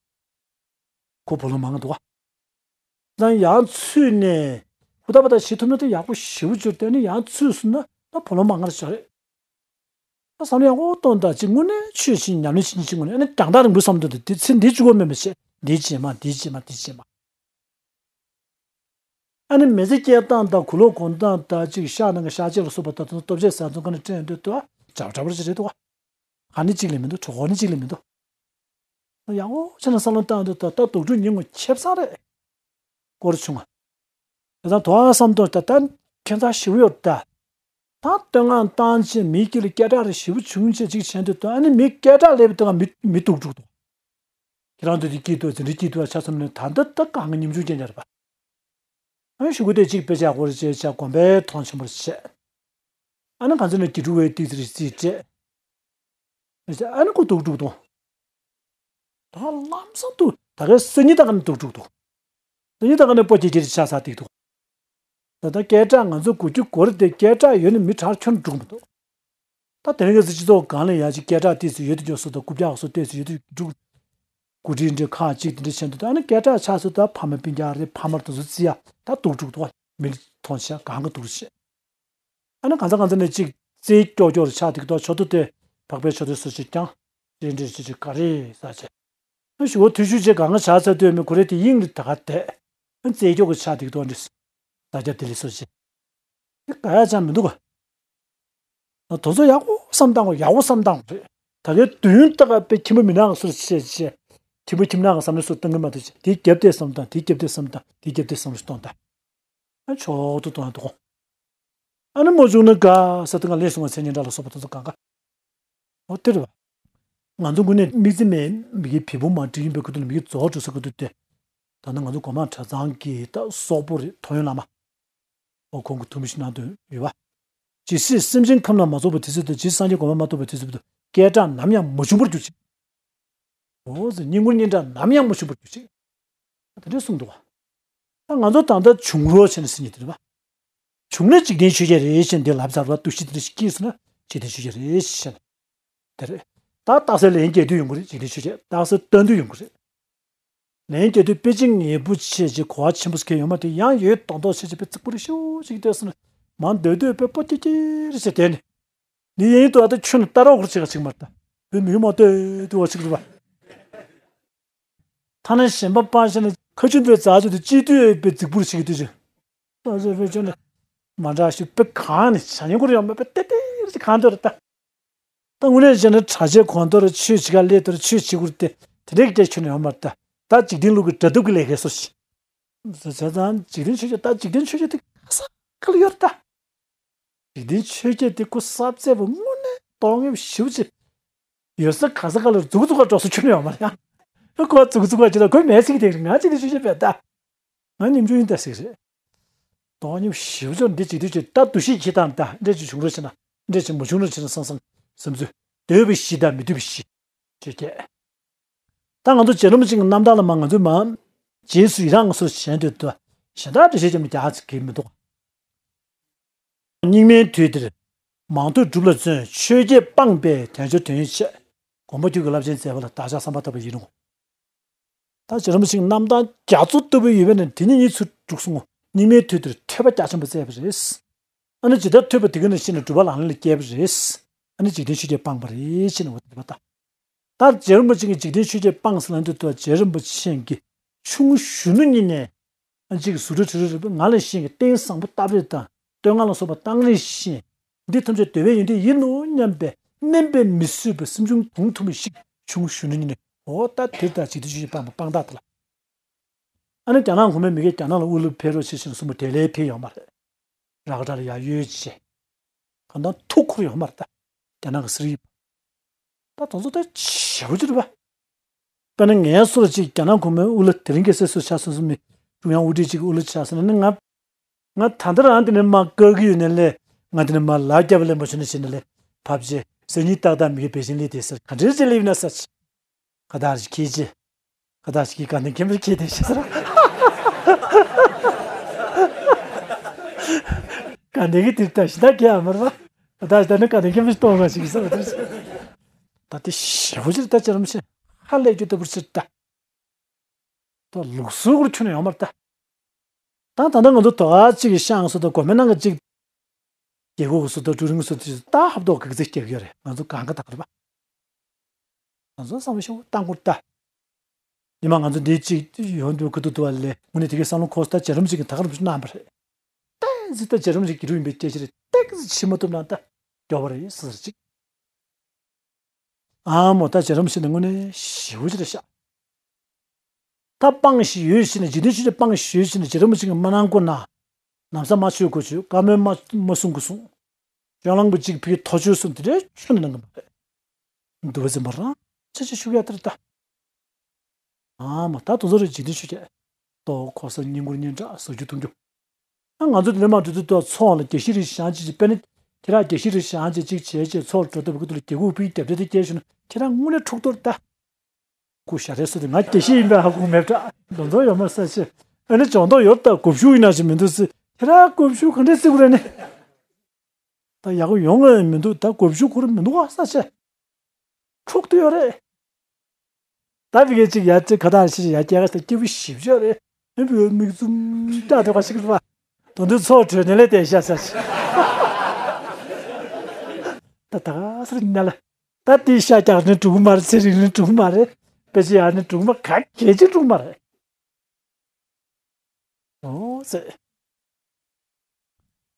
ཁོ་བུ་ལོན་མང་གི་འདུག་ད་ཡང་ཚུད་ནས་ཧུ་ད་པ་ད་བྱེད་ཐུབ་ན་ད་ཡག་པོ་ཞེ་པོ་ཅིག་རེད་དེ། ཨ་ནི་ཡང་ཚུད་སོང་ན་ད་བུ་ལོན་མང་ག་རེ་ཆགས་རེད། ད་བསམ་བློ་ཡག་པོ་གཏོང་། ད་ཅིག་དངོས་གནས་ཆོས་བྱེད་ཉམས་ལེན་བྱེད་མཁན་ཅིག་དངོས་གནས། ཨ་ནི་རྒྱང་ཐག་རིང་པོའི་བསམ་བློ་དེ་དེ་ཚེ་འདི་གཅིག་པོ་མེད་པ་བྱས། འདི་བྱེད་མ། འདི་བྱེད་མ། འདི་བྱེད་མ། ཨ་ནི་མི་ཚེ་སྐྱེལ་སྟངས་དང་། གོས་ལོག་གོན་སྟངས་དང་། ཅིག་ཤ་ནང་གི་ཤ་ཆས་ལ་སོགས་པ་དང་། ལྟོ་ཆས་ཟ་ཚོང་ག་ནས་སྤྲད་འདོད་དུ་འདྲ་འདྲ་པོ་ཅིག་རེད་འདུག་ཨ་ནི་གཅིག་ལས་མི་འདུག་གྲོགས་པོ་ནི་གཅིག་ལས་མི་འདུག་ཡག་པོ་བྱས་ནས་བསམ་བློ་བཏང་འདུག་ད་ལྟ་དུག་སྦྲུལ་ཉིན་ངོ་ཁྱད་མཚར་རེད། སྐོར་བྱུང་ང་། དེ་དང་དོ་བསམ་གཏོང་། ད་ལྟ་ཁྱད་མཚར་ཞེ་པོ་ཡོད་ད། ད་བསྟོད་བསྔགས་བཏང་བྱས་མིའི་དཀྱིལ་ལ་སྐད་གྲགས་རེ་ཞེ་པོ་བྱུང་བྱས་ཅིག་བྱས་འདུག་ད་ཨ་ནི་མི་སྐད་གྲགས་སླེབས་པའི་སྟེང་ང་མི་མི་དུག་སྦྲུལ་འདུག་ཁྱེད་རང་ཚོ་དེ་སྐྱིད་འདུག་འཛིན་གྲྭ་སྐྱིད་འདུག་ཆ་ཚང་ནས་ད་ལྟ་ད་གང་གི་ཉམ་ཆུང་རྐྱང་རྐྱང་རེད་པ། ཨ་ནི་གཞུག་གུ་དེ་གཅིག་དཔེ་ཆ་སྐོར་བྱས་བྱས། དགོན་པའི་མཐོང་ཆེན་པོར་བྱས། ཨ་ནི་གང་ཚེ་ན་དགེ་ཕྲུག་པའི་ཏིག་ཙི་རེ་རྩིས་སྤྲད། ཨ་ནི་ཁོ་དུག་སྦྲུལ་འདུག་ད་ལམ་སང་དུ་ད་གའི་སང་ཉིན་ད་ག་ནས་དུག་སྦྲུལ་འདུག་སང་ཉིན་ད་ག་ནས་སྤོ་ཁྱེར་ཁྱེར་ཆ་ཚ་ཏིག་འདུག་ད་ལྟ་སྐད་གྲགས་ང་ཚོ་དགོས་རྒྱུ་དགོས་རེད་དེ། སྐད་གྲགས་ཡོད་ན་མི་དྲག་ཁྱོན་འགྲོ་གི་མི་འདུག་ད་དེ་རིང་ཁ་སང་སྤྱི་ཚོགས་སྒང་ལ་ཡ་ཅིག་སྐད་གྲགས་ཏོག་ཙམ་ཡོད་དུ་འཇོག་སོ་དང་། རྐུབ་བཀྱག་སོ་ཏོག་ཙམ་ཡོད་དུ་འཇུག་གོ་སྒྲིག་འདྲ་ཁག་ཅིག་དེ་འདྲ་བྱས་འདུག་ད་ཨ་ནི་སྐད་གྲགས་ཆགས་སོ་ད་ཕ་མ་སྤུན་ཀྱག་རེད། ཕ་མར་དུ་བཟོ་རྩི་ཡ་ད་དུག་སྦྲུལ་འདུག་མི་མཐོང་ཆ་གང་ག་དུག་རེད། ཨ་ནི་གང་ས་གང་ས་ནས་ཅིག་རྩེ་ཀྱོག་ཀྱོག་རེ་ཆགས་འདུག་ད་ཆོ་ཏོ་དེ་བག་པའི་ཆོ་ཏོ་སོ་ཅིག་ཀྱང་རེ་འདྲ་ཅིག་ཅིག་ག་རེ་ཟ་བྱས། ཨ་ཞུ་བ་ཐུ་ཤུ་ཅེ་གང་ག་ཆགས་ཚར་དུས་མི་ཁོ་རེ་དེ་དབྱིངས་རེ་ད་ག་དེ་ཨ་རྩེ་ཀྱོག་གི་ཆགས་འདུག་ད་འདྲ་ཟ་རྒྱ་དེ་ལས་སོ་ཅིག་དེ་ག་ཡ་ཅང་མི་འདུག་ག་ད་ཚོ་ཡག་པོ་བསམ་བཏང་དགོས། ཡག་པོ་བསམ་བཏང་དགོས་རེད། ད་གའི་དུས་ཡུན་ད་ག་དཔེ་ཁྱིམ་པ་མི་ནག་སོར་བྱས་བྱས། ཁྱིམ་པ་ཁྱིམ་ནག་གི་བསམ་བློ་སོར་བཏང་གི་མ་ཐུབ་བྱས། དེ་རྒྱབ་དེ་བསམ་བཏང་། དེ་རྒྱབ་དེ་བསམ་བཏང་། དེ་རྒྱབ་དེ་བསམ་བློ་གཏོང་ད། ཨ་མཆོག་ཏུ་གཏོང་ཡ་འདུག་ཨ་ནི་མ་བྱུང་ན་དགའ་ས་དེ་ང་ལས་སོང་བ་མཚན་སྙན་གྲགས་ལ་སོགས་པ་དེ་ཚོ་གང་ག་འོ་དེ་རེད་བ། ང་ཚོ་དངོས་གནས་དམིགས་བརྩེ་མེད་མི་གི་བེ་བུ་མ་འགྲིག་ཡིན་པའི་ཁུ་ཐུ་ལ་མི་གི་རྫོགས་འགྲོ་ས་ཁུ་ཐུ་དེ། ད་ནི་ང་ཚོ་གོང་མ་གྲྭ་ཚང་གི་ད་སོག་པོ་རེད། ཐོ་ཡོན་བླ་མ། འོ་ཁོང་གི་ཐུགས་མི་ཤེས་ནང་དུ་ཡོད་པ། ཇི་སྲིད་སེམས་ཅན་ཁམས་ལ་མ་རྫོགས་པ་དེ་ཚེ་དང་། ཇི་སྲིད་སངས་རྒྱས་གོ་འཕང་མ་ཐོབ་པ་དེ་ཚེ་བར་དུ་སྐད་གྲགས་ནམ་ཡང་མ་བྱུང་བར་གྱུར་ཅིག་འོ་ཟེར། སྙིང་པོ་སྙན་གྲགས་ནམ་ཡང་མ་བྱུང་བར་གྱུར་ཅིག་དེ་འདྲ་གསུངས་འདུག་བ། ད་ང་ཚོ་ད་ལྟ་བྱུང་རོགས་བྱས་ནས་ཟེར་ཉིད་དེ་རེད་པ། བྱུང་ན་འཇིག་རྟེན་ཆོས་བརྒྱད་རེད་ཅེས་འདི་ལབ་ཚར་བ། འདུ་ཤེས་དེ་འདྲ་ཞིག་སྐྱེས་སོང་ན་འཇིག་རྟེན་ཆོས་བརྒྱད་རེད་ཅེས་བཤད་ན། དེ་རེད། ད་རྟགས་གསལ་ལན་རྒྱག་དུས་ཡོང་གི་རེད། འཇིག་རྟེན་ཆོས་བརྒྱད་རྟགས་གསལ་སྟོན་དུས་ཡོང་གི་རེད། ལན་རྒྱག་དུས་དཔེ་ཅིག་ངེས་པོ་བྱས་ཅིག་གོ་བ་ཆེན་པོ་ཟིག་གས་ཡོང་མ་དེ་ཡང་ཡོད་མདོག་མདོག་བྱས་ཅིག་དཔེ་རྩིག་པོ་རེ་ཤོག་ཅིག་བལྟས་སོང་ན་མ་འདོད་འདོད་དཔེ་སྤོ་ཀྱི་ཀྱི་རེ་བྱས་བསྡད་ནས། འདི་ཡིན་དུ་ཨ་ད་ཁྱོད་ནི་ལྟ་རོགས་ཁུར་ཅིག་ག་ཅིག་མ་རེད། ད་བོད་མི་མ་ལྟོས་དུ་བ་ཅིག་རེད་པ། ཐ་ན་གཞན་པ་པར་བྱས་ན་ ཁ་ཆུ་པའི་རྩ་ཆུ་དེ་སྐྱིད་དུས་པའི་རྫིག་པུར་ཞིག་གི་དུས་ཆུ། ད་ཆུ་པའི་ཆུ་ནི་མ་འདྲ་ཞིག་པའི་གང་ནི་བྱ་ཉེ་ཁུར་ཡོང་མེད་པའི་ཏེ་ཏེ་རེ་གང་འདོད་རེད་ད། ད་དངོས་གནས་བྱས་ན་གྲྭ་ཆས་གོན་ཐོ་རེ་ཆོས་བྱེད་ག་སླེབས་ཐོ་རེ་ཆོས་བྱེད་ཁུར་ཏེ་དེ་འདྲའི་སྐད་ཆུ་ནི་ཡོང་མ་རེད་ད། ད་འཇིག་རྟེན་ལུགས་ཀྱི་དགྲ་སྡུག་གི་ལས་ཀའི་སོ་ཞིག་བྱས་ཙང་འཇིག་རྟེན་ཆོས་བརྒྱད། ད་འཇིག་རྟེན་ཆོས་བརྒྱད་དེ་ག་ས་ག་ལ་ཡོད་རེད་ད། འཇིག་རྟེན་ཆོས་བརྒྱད་དེ་ཁོ་གསར་བཙལ་བ་དངོས་གནས་གཏོང་ངེས་ཞིབ་ཅིག་ཡོད་ས་ག་ས་ག་ལ་རྫུག་རྫུག་ག་འགྲོ་ས་ཁྱོན་ནས་ཡོད་མ་རེད་ཡ། ཁོ་རྫུག་རྫུག་ག་ཅི་ལ་ཁོས་མེད་ཟིག་དེ་ང་ཅི་ལ་ཞུ་ཅི་བས་ད། ང་ཉམ་ཆུང་ཡིན་ད་ཟིག་རེད། གཏོང་ངེས་ཞིབ་ཅིག་འདི་ཅིག་དུས་ཅིག་ད་འདུ་ཤེས་ཁྱི་དང་ད་འདྲས་ཅིག་བྱུང་རོགས་བྱས་ན་འདྲས་ཅིག་མ་བྱུང་རོགས་བྱས་ན་བསམ་བསམ་བསམ་ཚུལ་འདོད་པའི་གཞི་དང་མི་འདོད་པའི་གཞི་ཅེས་བརྒྱད། ད་ང་ཚོ་རྗེ་རིན་པོ་ཆེ་གི་རྣམ་ཐར་ལ་མ་ང་ཚོས་མ། རྗེས་སུ་ཡི་རང་སོགས་གཞན་དོན་དུ་གཞན་དག་འགྲེལ་བཤད་བྱས་ནས་རྒྱག་ཚིག་གི་མི་འདུག་སྙིགས་མའི་དུས་འདིར་མང་ཐོས་སྒྲུབ་ལ་བརྩོན། ཆོས་བརྒྱད་སྤངས་པས་དལ་འབྱོར་དོན་ཡོད་ཆེ། མགོན་པོ་ཁྱོད་ཀྱི་རླབས་ཆེན་མཛད་པ་ལ་བདག་ཅག་བསམ་པ་ལྟ་བུ་ཡིན་ནོ། ད་རྗེ་རིན་པོ་ཆེ་གི་རྣམ་ཐར་རྒྱ་མཚོ་ལྟ་བུ་ཡོད་པས་ན་དེ་ཉིད་གཉིས་ཚུར་བསྒྲུགས་སོང་ངོ་། སྙིགས་མའི་དུས་འདིར་ཐོས་པ་རྒྱ་ཆེན་པོ་མཛད་པ་རེད། ཨ་ནི་ཇི་ལྟར་ཐོས་པ་དེ་ཀུན་ནས་ཤེས་ནས་སྒྲུབ་པ་ལག་ལེན་ལ་བསྐྱལ་བ་རེད། ཨ་ནི་འཇིག་རྟེན་ཆོས་བརྒྱད་སྤངས་པ་རེད་ཅེས་ནས་འོ་དེ་པ་ད། ད་རྗེ་རིན་པོ་ཆེ་གིས་འཇིག་རྟེན་ཆོས་བརྒྱད་སྤངས་ཟེར་ལབ་དུས་ད་རྗེ་རིན་པོ་ཆེ་གིས་ཆུང་གཞོན་ནུ་ཉིད་ནས་ཨ་ཅིག་གཟུགས་སྒྲ་དྲི་རོ་རེག་པའི་ངག་ལས་གཞན་གྱི་རྟེན་བཟང་པོ་སྟབས་རེ་དང་བསྟོད་བསྔགས་ལ་སོགས་པ་བཏང་རེ་བཞིན་འདི་ཐམས་ཅད་འདོད་པའི་ཡོན་ཏན་ཡིན་ནོ་སྙམ་པའི་དམན་པས་མི་བཟོད་པའི་སེམས་བྱུང་དུང་འཐུང་བའི་ཤིག་ཆུང་གཞོན་ནུ་ཉིད་ནས་འོ་ད་དེ་ལྟར་འཇིག་རྟེན་ཆོས་བརྒྱད་སྤངས་པ་སྤངས་རྟགས་དེ་ལ། ཨ་ནི་རྒྱ་ནག་གོང་མའི་མི་སྒེར་རྒྱ་ནག་ལ་དབུ་བླུག་ཕེབས་རོགས་བྱེད་ཞེས་གསུངས་པ་དེ་ལས་ཕེབས་ཡོང་མ་རེད། ར་ག་འདྲ་ལ་ཡར་ཡོད་ཅེས། གང་ལྟར་ཐུགས་ཁུར་ཡོད་མ་རེད་ད། རྒྱ་ནག་གི་སྲིད་ད་དེ་ཚོ་ད་བྱེད་པོ་ཅི་རེད་པ། དཔེར་ན་ངའི་སོར་ཅིག་རྒྱ་ནག་གོང་མའི་དབུ་བླུག་དེ་རིང་ཁ་སང་སུ་ཆགས་སོང་སུ་མི་ཀྲུང་དབྱང་དབུ་ཁྲིད་ཅིག་གི་དབུ་བླུག་ཆགས་སོང་ན་ནི་ང་ང་ད་ལྟ་རང་དེ་ནས་མ་བཀག་གི་ཡོད་ནས་ལས་ང་དེ་ནས་མ་ལ་རྒྱབ་ལས་མ་བྱུང་ནས་བྱས་ནས་ལས་ཕབ་རྗེས་སང་ཉིན་ཏག་ཏག་མི་གི་བེ་ཤིང་ལས་དེ་སར་ག་འདྲའི་ཅི་ལས་ཡིན་ན་ས་ཆ་ག་ད་ཞིག་ཁྱེད་ཅི། ཁ་ཐག་ཞིག་གིས་དགའ་ལྡན་མཁན་པོར་ཁྱེད་དེ་ཤེས་ས། དགའ་ལྡན་གྱི་དེར་ལྟ་ཞིག་ད་གས་ཨ་མར་བ། ཁ་ཐག་ཞིག་ད་ནི་དགའ་ལྡན་མཁན་པོ་ཞིག་གཏོང་བ་ཞིག་ས་བ་དེར། ད་དེ་ཞེ་པོ་ཅིག་ད་ཅི་རམ་ཤེས། ཧ་ལས་རྒྱུ་ལྟ་བུར་ཕྱིར་ལྟ། ད་ལུགས་སྲོལ་གུར་ཁྱོན་ནས་ཡོང་མར་ལྟ། ད་ད་ལྟ་ང་ཚོ་དོ་ག་ཅིག་གི་ཤང་སོ་ད་གོ་མེ་ནང་གི་ཅིག་རྒྱལ་ཁབ་སུ་དང་ཀྲུའུ་རིན་སུ་དང་ད་ཧབ་ཏོག་གི་ཚིག་རྒྱག་གི་ཡོད་རེད། ང་ཚོ་གང་ག་ད་ག་རེད་པ། ང་ཚོ་བསམ་བློ་ཤོག་བཏང་དགོས་ད། ཉི་མ་ང་ཚོ་འདི་གཅིག་ཡོང་དུས་ཁུ་ཏུ་དུ་བ་ལས་དངོས་གནས་དེ་གའི་བསམ་བློ་འཁོར་ད་རྗེ་རིན་པོ་ཆེ་གི་ད་ག་རིན་པོ་ཆེ་གནང་བ་རེད། ཏན་ཟི་ད་རྗེ་རིན་པོ་ཆེ་གི་རུ་ཡིན་པའི་སྐད་ཆ་རེད། ཏན་ཟི་ཕྱི་མ་ཐུབ་ན་ད་སྐྱོ་བ་རེད་ཟེར་ཅིག་ཨ་མོ་ད་རྗེ་རིན་པོ་ཆེ་ནི་དངོས་གནས་ཞེ་པོ་ཅིག་རེད་ཤག་ད་སྤངས་ཤིག་ཡོད་ཤིག་ནས་འཇིག་རྟེན་ཆོས་བརྒྱད་སྤངས་ཤིག་ཡོད་ཤིག་ནས་རྗེ་རིན་པོ་ཆེ་གི་མ་གནང་དགོས་ན། ན་བཟའ་མ་མཆོད་དགོས་ཆོས། བཀའ་མོལ་མ་མ་གསུང་དགོས་གསུང་། སྤྱོད་ལམ་པོ་གཅིག་ཕི་ཐོ་ཆོས་གསུང་དེ་འདྲའི་ཆོས་ནི་གནང་གི་མ་རེད། འདུལ་བ་འཛིན་པ་རང་ཆ་ཆེ་ཤུགས་ཡ་ལྟར་ལྟ། ཨ་མ་ད་དུ་ཚོ་རེ་འཇིག་རྟེན་ཆོས་བརྒྱད། ལྟོ་གོ་ས་བསྙེན་བཀུར་སྙན་གྲགས་ཟ་རྒྱུ་འཐུང་རྒྱུ། ཨ་ང་ཚོ་དེ་ནས་མ་འགྲོ་དུས་ད་ཚོགས་ལ་རྒྱ་ཤི་རིགས་བཞེངས་ཅིག་ཅིག་དཔེར་ན་ཁྱེད་རང་རྒྱ་ཤི་རིགས་བཞེངས་ཅིག་ཅིག་བྱས་བྱས་ཚོགས་འགྲོ་ཐུབ་ཀྱི་འདུག་ལ་རྒྱལ་ཁབ་ཕུག་རྒྱབ་རེ་དེ་སྐྱེལ་བྱུང་ན་ཁྱེད་རང་དངོས་གནས་འཁྲུག་གཏོར་ད། སྐུ་ཞབས་རེ་སུ་དེ་ང་རྒྱ་ཤི་ཡིན་པའི་ཧ་གོ་མེད་ད། འདོན་ཚོགས་ཡོད་མ་ས་ཆེ། ཨ་ནི་ལྗང་མདོག་ཡོད་ད་དགོབ་ཤུགས་ཡིན་ན་ཞིག་མི་འདུག་ཟེར་ཁྱེད་རང་དགོབ་ཤུགས་ག་འདྲས་བརྩི་དགོས་རེད་ནི། ད་ཡག་པོ་ཡོང་ངེས་མི་འདུག་ད་དགོབ་ཤུགས་ཁུར་མི་འདུག་ཨ་ས་ཆེ། འཁྲུག་ཏུ་ཡོད་རེད། ད་བི་གའི་ཅིག་ཡ་ཅིག་ཁ་ཐག་ཤི་ཡ་སྐྱེ་ག་ས་སྐྱེ་བུ་ཞིབ་ཅོ་རེད། མི་བུ་མིག་བཙུམ་ལྟ་དེ་བ་ཞིག་རེད་བ། དོན་དུ་ཚོགས་གྲོལ་ནས་ལས་དེ་ཤ་ས་ཆེ། ད་ད་ག་སར་ཉལ། ད་དེའི་ཤ་རྒྱག་ནི་འགྲོ་གི་མ་རེད། ཚེ་རིང་ནི་འགྲོ་གི་མ་རེད། དཔེ་ཆ་ཡག་ནི་འགྲོ་གི་མ་ག་གེ་ཅིག་འགྲོ་གི་མ་རེད། ཨོ་ཙེ།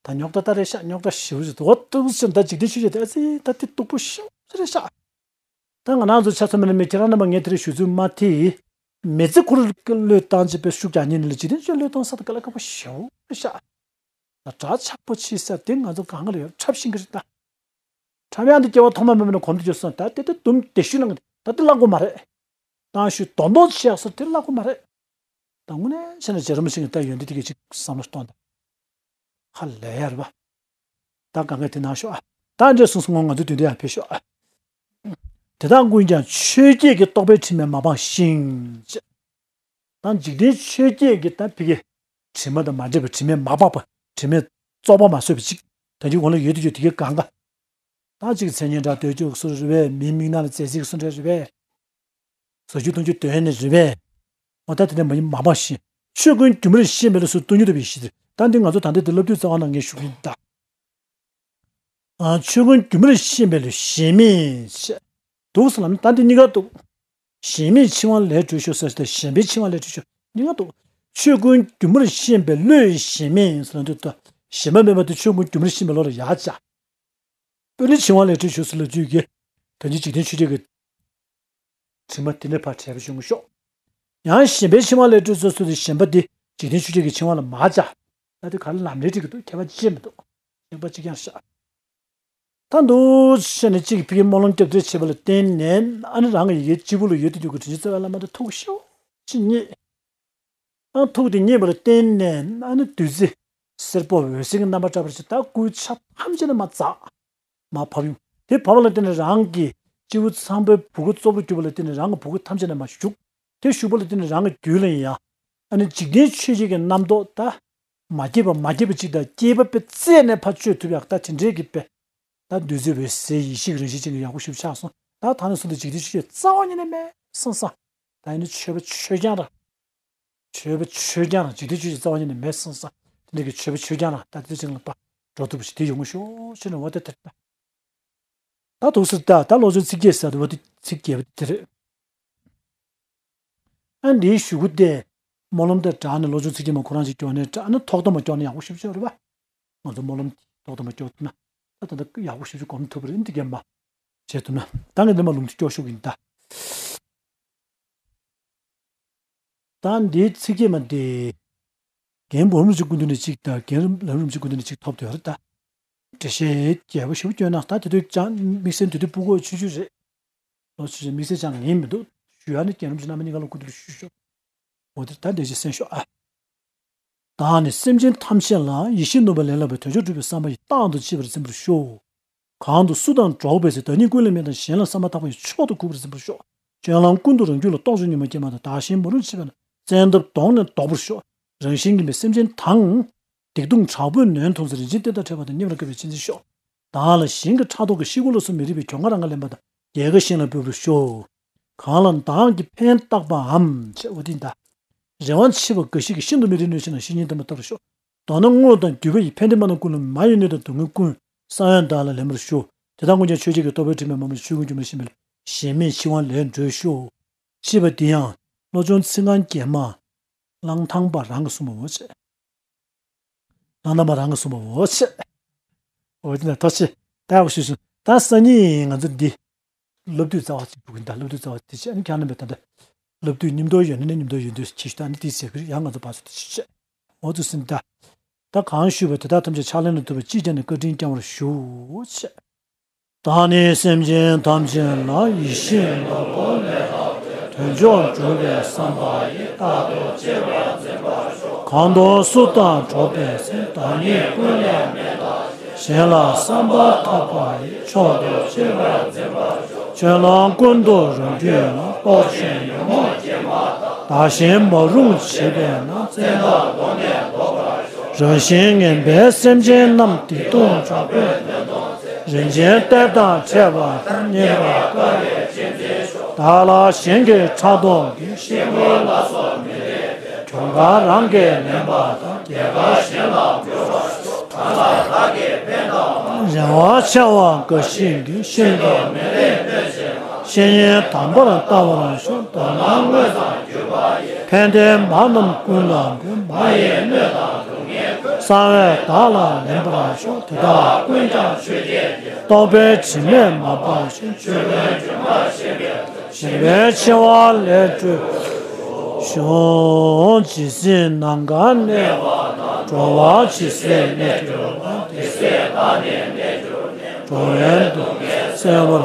ད་རྙོག་དྲ་ད་རེད་ཤག་རྙོག་དྲ་ཞེ་པོ་ཞིག་འདུག་འོ་ཏུ་ཟེར་ད་འཇིག་རྟེན་ཆོས་བརྒྱད་དེ་ཨ་ཙི་ད་དེ་སྡུག་པོ་ཞེ་པོ་རེད་ཤག་ད་ང་རང་ཚོ་ཆ་ཚང་མ་ནི་མི་ཁྱེད་རང་རྣམ་པ་ངས་དེ་རིང་ཞུ་ཚུལ་མ་དེ་མི་ཚེ་ཁོ་རང་བློས་བཏང་བྱས་པའི་ཤུགས་རྒྱག་ཉིན་ནི་ལ་འཇིག་རྟེན་ཆོས་བློས་གཏོང་ས་ད་ག་ལ་ཁག་པོ་ཞེ་པོ་རེད་ཤག་ད་དྲག་ཆག་པོ་ཆེ་ས་དེ་ང་ཚོ་གང་ག་ལ་ཡོད་འཁྲབ་ཤིང་གི་རེད་ད། འཁྲབ་ཡག་འདི་སྐྱེ་བ་ཐོག་མ་མེད་པ་ནས་གོམས་དུ་གྱུར་སོང་། ད་དེ་དེ་དུམ་དེ་ཤུལ་ནང་གི་ད་དེ་བརླག་དགོས་མ་རེད། ད་ཤུལ་དོན་དོན་ཆེ་ཡག་སོ་དེ་བརླག་དགོས་མ་རེད། ད་དངོས་གནས་བྱས་ན་རྗེ་རིན་པོ་ཆེ་གི་ད་ཡོན་ཏན་དེ་གི་ཅིག་བསམ་བློ་གཏོང་དང་། ཧ་ལས་ཡ་རེད་པ། ད་གང་ག་དེ་ནང་ཤོག་ཨ། ད་འདྲས་གསུངས་སོང་ངོ་ང་ཚོ་དུས་འདི་ཡང་ཕེབས་ཤོག་ཨ། དེ་དག་ཀུན་ཀྱང་ཆོས་བརྒྱད་ཀྱི་རྟོག་པའི་དྲི་མས་མ་སྤངས་ཤིང་། ད་འཇིག་རྟེན་ཆོས་བརྒྱད་ཀྱི་ད་ཕི་གེ། དྲི་མ་དང་མ་འདྲེས་པ་དྲི་མས་མ་སྤངས་པ་དྲི་མས་བཙོག་པ་མ་བཟོས་པ་ཅིག་ད་འདི་འོ་ལ་ཡོད་དུ་ཡོད་དེ་གའི་གང་ག་ད་ཅིག་མཚན་སྙན་གྲགས་འདོད་སྐྱོ་སོ་རེད་པས། མིའི་མིག་ནང་ལ་མཛེས་ཚིག་སུ་འདྲ་རེད་པས། བཟོ་རྒྱུ་གཏོང་རྒྱུ་དོན་ནི་རེད་པས། འོ་ད་དེ་འདྲ་མ་ཡིན་མ་སྤངས་ཤིང་། ཆོས་ཀུན་སྒྱུ་མར་ཤེས་པའི་ལུགས་སུ་སྟོང་ཉིད་རྟོགས་པའི་གཞི་དེ། ད་འདི་ང་ཚོ་ད་ལྟ་འདི་བསླབ་དུས་རྩ་བ་ནང་ངས་ཞུ་གི་ཡིན་ད། ཨ། ཆོས་ཀུན་སྒྱུ་མར་ཤེས་པའི་ལུགས་ཞེན་མེད་ཆེ། འདུག་ཟེར་ལབ་ན་ད་འདི་གཉིས་ཀ་འདུག་ཞེན་མེད་འཆིང་བ་ལས་གྲོལ་ཤོག་ཟེར་ཏེ་ཞེན་པའི་འཆིང་བ་ལས་གྲོལ་ཤོག་སྙན་ངག་འདུག་ཆོས་ཀུན་སྒྱུ་མར་ཤེས་པའི་བློས་ཞེན་མེད་ཟེར་ན་འདུག་ད་ཞེན་པ་མེད་པ་དེ་ཆོས་ཀུན་སྒྱུ་མར་ཤེས་པའི་བློ་ལ་ཡར་བཅར། པོ་ལི་འཆིང་བ་ལས་སྒྲོལ་ཞུ་ཟེར་ལབ་རྒྱུ་གི། ད་ཅི་འཇིག་རྟེན་ཆོས་བརྒྱད་ཀྱི་དྲི་མ་དེ་ནས་ཕར་བྲལ་བ་བྱུང་ཤོག་ཡང་ཞེན་པའི་འཆིང་བ་ལས་སྒྲོལ་ཟེར་སོགས་དེ་ཞེན་པ་དེ་འཇིག་རྟེན་ཆོས་བརྒྱད་ཀྱི་འཆིང་བ་ལ་མར་བཅར། ད་དེ་ག་ལ་ལམ་རིམ་འགྲིག་གི་འདུག་ཁྱད་པར་ཅི་མི་འདུག་ཞེན་པ་གཅིག་རྐྱང་ཤག་ད་འདུག་བྱས་ནས་གཅིག་གིས་ཕ་གིའི་སྨོན་ལམ་རྒྱབ་འདེད་བྱས་པ་ལ་བརྟེན་ནས་ཨ་ནི་རང་གི་ཡི་གེ་སྤྱི་བོ་ལ་ཡོད་དུ་འཇུག་གི་དྲིན་ཅན་རྩ་བའི་བླ་མ་དེ་ཐུགས་ཤུགས་ཆེ་རྙེད། ཨ་ཐུགས་དེ་རྙེད་པ་ལ་བརྟེན་ནས་ཨ་ནི་བདུད་རྩི་སེར་པོ་འོད་ཟེར་གྱི་རྣམ་པར་བཀྲ་བར་བྱེད། ད་སྐུའི་ཆ་ཐམས་ཅད་ནས་མར་འཛག་མར་བབས་ཡོང་། དེ་བབས་པ་ལ་བརྟེན་ནས་རང་གི་སྤྱི་བོ་ཚངས་པའི་བུ་ག་གཙོ་བོར་གྱུར་པ་ལ་བརྟེན་ནས་རང་གི་བུ་ག་ཐམས་ཅད་ནས་མར་ཞུགས། དེ་ཞུགས་པ་ལ་བརྟེན་ནས་རང་གི་རྒྱུད་ལ་ཡང་ཨ་ནི་འཇིག་རྟེན་ཆོས་བརྒྱད་ཀྱི་རྣམ་རྟོག་ད་མ་སྐྱེས་པ་མ་སྐྱེས་པ་གཅིག་དང་སྐྱེས་པ་དཔེ་རྩད་ནས་ཕར་གཅོད་ཐུབ་ཡག་ད་དེ་འདྲའི་གི་དཔེ། ད་བདུད་རྩི་འོད་ཟེར་ཡེ་ཤེས་ཀྱི་རང་བཞིན་ཅན་གྱི་ཡག་པོ་ཞེ་པོ་ཆགས་སོང་། ད་ད་ནས་བཟུང་སྟེ་འཇིག་རྟེན་ཆོས་བརྒྱད་རྩ་བ་ཉིད་ནས་མེད་བསམ་ས། ད་ཡིན་ན་ཆོས་པ་ཆོས་རྐྱང་ར། ཆོས་པ་ཆོས་རྐྱང་ར་འཇིག་རྟེན་ཆོས་བརྒྱད་རྩ་བ་ཉིད་ནས་མེད་བསམ་ས། དེ་འདྲ་གི་ཆོས་པ་ཆོས་རྐྱང་ར་ད་དེ་ཅིག་ལ་ཕར་འགྲོ་ཐུབ་པ་ཞིག་དེ་ཡོང་གི་ཤོག་ཅེས་ནས་འོ་དེ་དེ་ལྟ། ད་འདུག་སེ་ད་ད་བློ་སྦྱོང་ཚིག་བརྒྱད་ཟེར་བ་དེ་ཚིག་བརྒྱད་པ་དེ་རེད། ཨ་འདིའི་གཞུག་གུ་དེ་སྨོན་ལམ་དེ་དྲངས་ནས་བློ་སྦྱོང་ཚིག་བརྒྱད་མ་ཁོ་རང་ཅིག་སྐྱོར་ནས་དྲངས་ནས་ཐོག་ཐོག་མ་སྐྱོར་ན་ཡག་པོ་ཞེ་པོ་ཅིག་རེད་པ། ང་ཚོ་སྨོན་ལམ་དེ་ཐོག་ཐོག་མ་སྐྱོར་ཐུབ་ན་ད་ད་ལྟ་ཡག་པོ་ཞེ་པོ་ཅིག་སྒོམ་ཐུབ་པ་རེད། འདི་རྒན་མ་བྱས་ཐུབ་ན་ད་ངས་འདི་མ་ལུང་དུ་སྐྱོར་ཤོག་ཡིན་ད། ད་འདིའི་ཚིག་བརྒྱད་མ་དེ། རྒན་འབུམ་རིན་པོ་ཆེ་སྐུ་མདུན་ནས་གཅིག་དང་རྒན་ལམ་རིན་པོ་ཆེ་སྐུ་མདུན་ནས་གཅིག་ཐོབ་བསྡད་ཡོད་རེད་ད། འགྲེལ་བཤད་རྒྱས་པ་ཞིག་བསྐྱོན་ན་ད་དེ་དུས་ཀྱང་དམིགས་བསལ་དེ་དུས་སྤུ་གུ་ཆུང་ཆུང་རེད། ལོ་ཆུང་ཆུང་དམིགས་བསལ་ཅང་ངེས་མི་འདུག་ཞུ་ཡ་ནི་རྒན་རིན་པོ་ཆེ་རྣམ་པ་གཉིས་ཀ་ལ་སྐུ་མདུན་ལ་ཞུ་ཤོག་འོ་དེ་ད་འདི་ཅིག་གསན་ཤོག་ཨ། བདག་ནི་སེམས་ཅན་ཐམས་ཅད་ལ་ཡེ་ཤེས་ནུས་པ་ལས་ལྷག་པའི་དོན་མཆོག་སྒྲུབ་པའི་བསམ་པ་ཡིས་རྟག་ཏུ་གཅེས་པར་འཛིན་པར་ཤོག་གང་དུ་སུ་དང་འགྲོགས་པའི་ཚེ་བདག་ཉིད་ཀུན་ལས་མེད་དང་གཞན་ལ་བསམ་པ་ཐག་པ་ཡིས་མཆོག་ཏུ་གུས་པར་འཛིན་པར་ཤོག་སྤྱོད་ལམ་ཀུན་ཏུ་རང་རྒྱུད་ལ་རྟོག་དཔྱོད་ཉོན་མོངས་སྐྱེས་མ་ཐག་བདག་གཞན་མ་རུངས་བྱེད་པས་ན་བཙན་ཐབས་གདོང་ནས་བཟློག་པར་ཤོག་རང་བཞིན་གྱིས་མེད་སེམས་ཅན་དང་། སྡིག་ལྟུང་དྲག་པོས་ནོན་མཐོང་ཚེ་རིན་ཆེན་གཏེར་དང་ཕྲད་པ་དང་རྙེད་པར་དཀའ་བའི་གཅེས་འཛིན་ཤོག་བདག་ལ་གཞན་གྱི་ཕྲག་དོག་གིས་ཤི་སྒོ་ལ་སོགས་མི་རིགས་པའི་གྱོང་ཁ་རང་ག་ལེན་པ་དང་རྒྱལ་ཁ་གཞན་ལ་འབུལ་བར་ཤོག་གང་ལ་བདག་གིས་ཕན་བཏགས་པའམ་ཅེས་འོ་དེ་ད། རེ་བ་ཆེ་བ་འགའ་ཞིག་གིས་ཤིན་ཏུ་མི་འདྲའི་གནོད་བྱེད་ན་བཤེས་གཉེན་དམ་པ་ཐོབ་པར་ཤོག་མདོར་ན་དངོས་དང་བརྒྱུད་པ་ཡི་ཕན་བདེ་མ་རྣམས་ཀུན་ལ་མ་ཡི་གནོད་དང་སྡུག་བསྔལ་ཀུན་བསམ་ཡས་བདག་ལ་ལེན་པར་ཤོག་དེ་དག་ཀུན་ཀྱང་ཆོས་བརྒྱད་ཀྱི་རྟོག་པའི་དྲི་མས་མ་མུར་ཆོས་ཀུན་སྒྱུ་མར་ཤེས་པའི་ཞེན་མེད་འཆིང་བ་ལས་སྒྲོལ་ཤོག་ཅེས་པ་འདི་ཡང་བློ་སྦྱོང་ཚིག་རྐང་བརྒྱད་མ་གླང་ཐང་པ་རང་གིས་གསུངས་པའོ་ཅེས། གླང་ཐང་པ་རང་གིས་གསུངས་པའོ་ཅེས། འོ་དེ་ན་ཐོག་ཆེ་ད་ཡག་པོ་ཞུས་སོང་། ད་སང་ཉིན་ང་ཚོ་འདི་སློབ་དུས་རྩ་བ་ཅིག་འགྲོ་གི་ད། སློབ་དུས་རྩ་བ་དེ་བྱས་ཨ་ནི་ཁྱེད་རྣམ་པས་ད་ལྟ་སློབ་དུས་མཉམ་དུ་ཡོད་ན་ནི་མཉམ་དུ་ཡོད་དུས་ཁྱེད་ཞུ་ད་ནི་དེ་ཟེར་གི་ཡང་ང་ཚོ་བར་སོ་དེ་ཞུ་བྱས། འོ་དུ་ཟིན་ད། ད་གང་ཞུས་པ་དེ་དག་ཐམས་ཅད་ཕྱག་ལེན་ལ་ཐུབ་པ་ཅིས་ཀྱང་ནི་བཀའ་དྲིན་བསྐྱང་བར་ཞུ་ཅེས། བདག་ནི་སེམས་ཅན་ཐམས་ཅད་ལ་ཡེ་ཤེས་དོན་མཆོག་སྒྲུབ་པའི་བསམ་པ་ཡིས་རྟག་ཏུ་གཅེས་པར་འཛིན་པར་ཤོག་གང་དུ་སུ་དང་འགྲོགས་པའི་ཚེ་བདག་ཉིད་ཀུན་ལས་མེད་དང་གཞན་ལ་བསམ་པ་ཐག་པ་ཡིས་མཆོག་ཏུ་གཅེས་པར་འཛིན་པར་ཤོག་སྤྱོད་ལམ་ཀུན་ཏུ་རང་རྒྱུད་ལ་རྟོག་ཅིང་ཉོན་མོངས་སྐྱེས་མ་ཐག་བདག་གཞན་མ་རུངས་བྱེད་པས་ན་བཙན་དང་གདོང་ནས་བཟློག་པར་ཤོག་རང་བཞིན་ངན་པའི་སེམས་ཅན་རྣམས་སྡིག་ལྟུང་དྲག་པོས་ནོན་མཐོང་ཚེ། རིན་ཆེན་གཏེར་དང་ཕྲད་པ་དང་རྙེད་པར་དཀའ་བའི་གཅེས་འཛིན་ཤོག་བདག་ལ་གཞན་གྱི་ཕྲག་དོག་གིས་ཤི་སྒོ་ལ་སོགས་མི་རིགས་པའི་གྱོང་ཁ་རང་གིས་ལེན་པ་དང་རྒྱལ་ཁ་གཞན་ལ་འབུལ་བར་ཤོག་གང་ལ་བདག་གིས་ཕན་བཏགས་པ། རེ་བ་ཆེ་བ་འགའ་ཞིག་གིས་ཤིན་ཏུ་མི་ལེགས་གནོད་བྱེད་པ། བཤེས་གཉེན་དམ་པར་བལྟ་བར་ཤོག་མདོར་ན་དངོས་དང་བརྒྱུད་པ་ཡི། ཕན་བདེ་མ་རྣམས་ཀུན་ལ་འགོད། མ་ཡི་གནོད་དང་སྡུག་བསྔལ་ཀུན། གསང་བས་བདག་ལ་ལེན་པར་ཤོག་དེ་དག་ཀུན་ཀྱང་ཆོས་བརྒྱད་ཀྱི། རྟོག་པའི་དྲི་མས་མ་སྦགས་ཤིང་། ཆོས་ཀུན་སྒྱུ་མར་ཤེས་པའི། ཞེན་པའི་འཆིང་བ་ལས་སྒྲོལ་ཤོག་ཇི་སྲིད་ནམ་མཁའ་གནས་པ་དང་། འགྲོ་བ་ཇི་སྲིད་གནས་གྱུར་པ། དེ་སྲིད་བདག་ནི་གནས་གྱུར་ནས། འགྲོ་བའི་སྡུག་བསྔལ་སེལ་བར་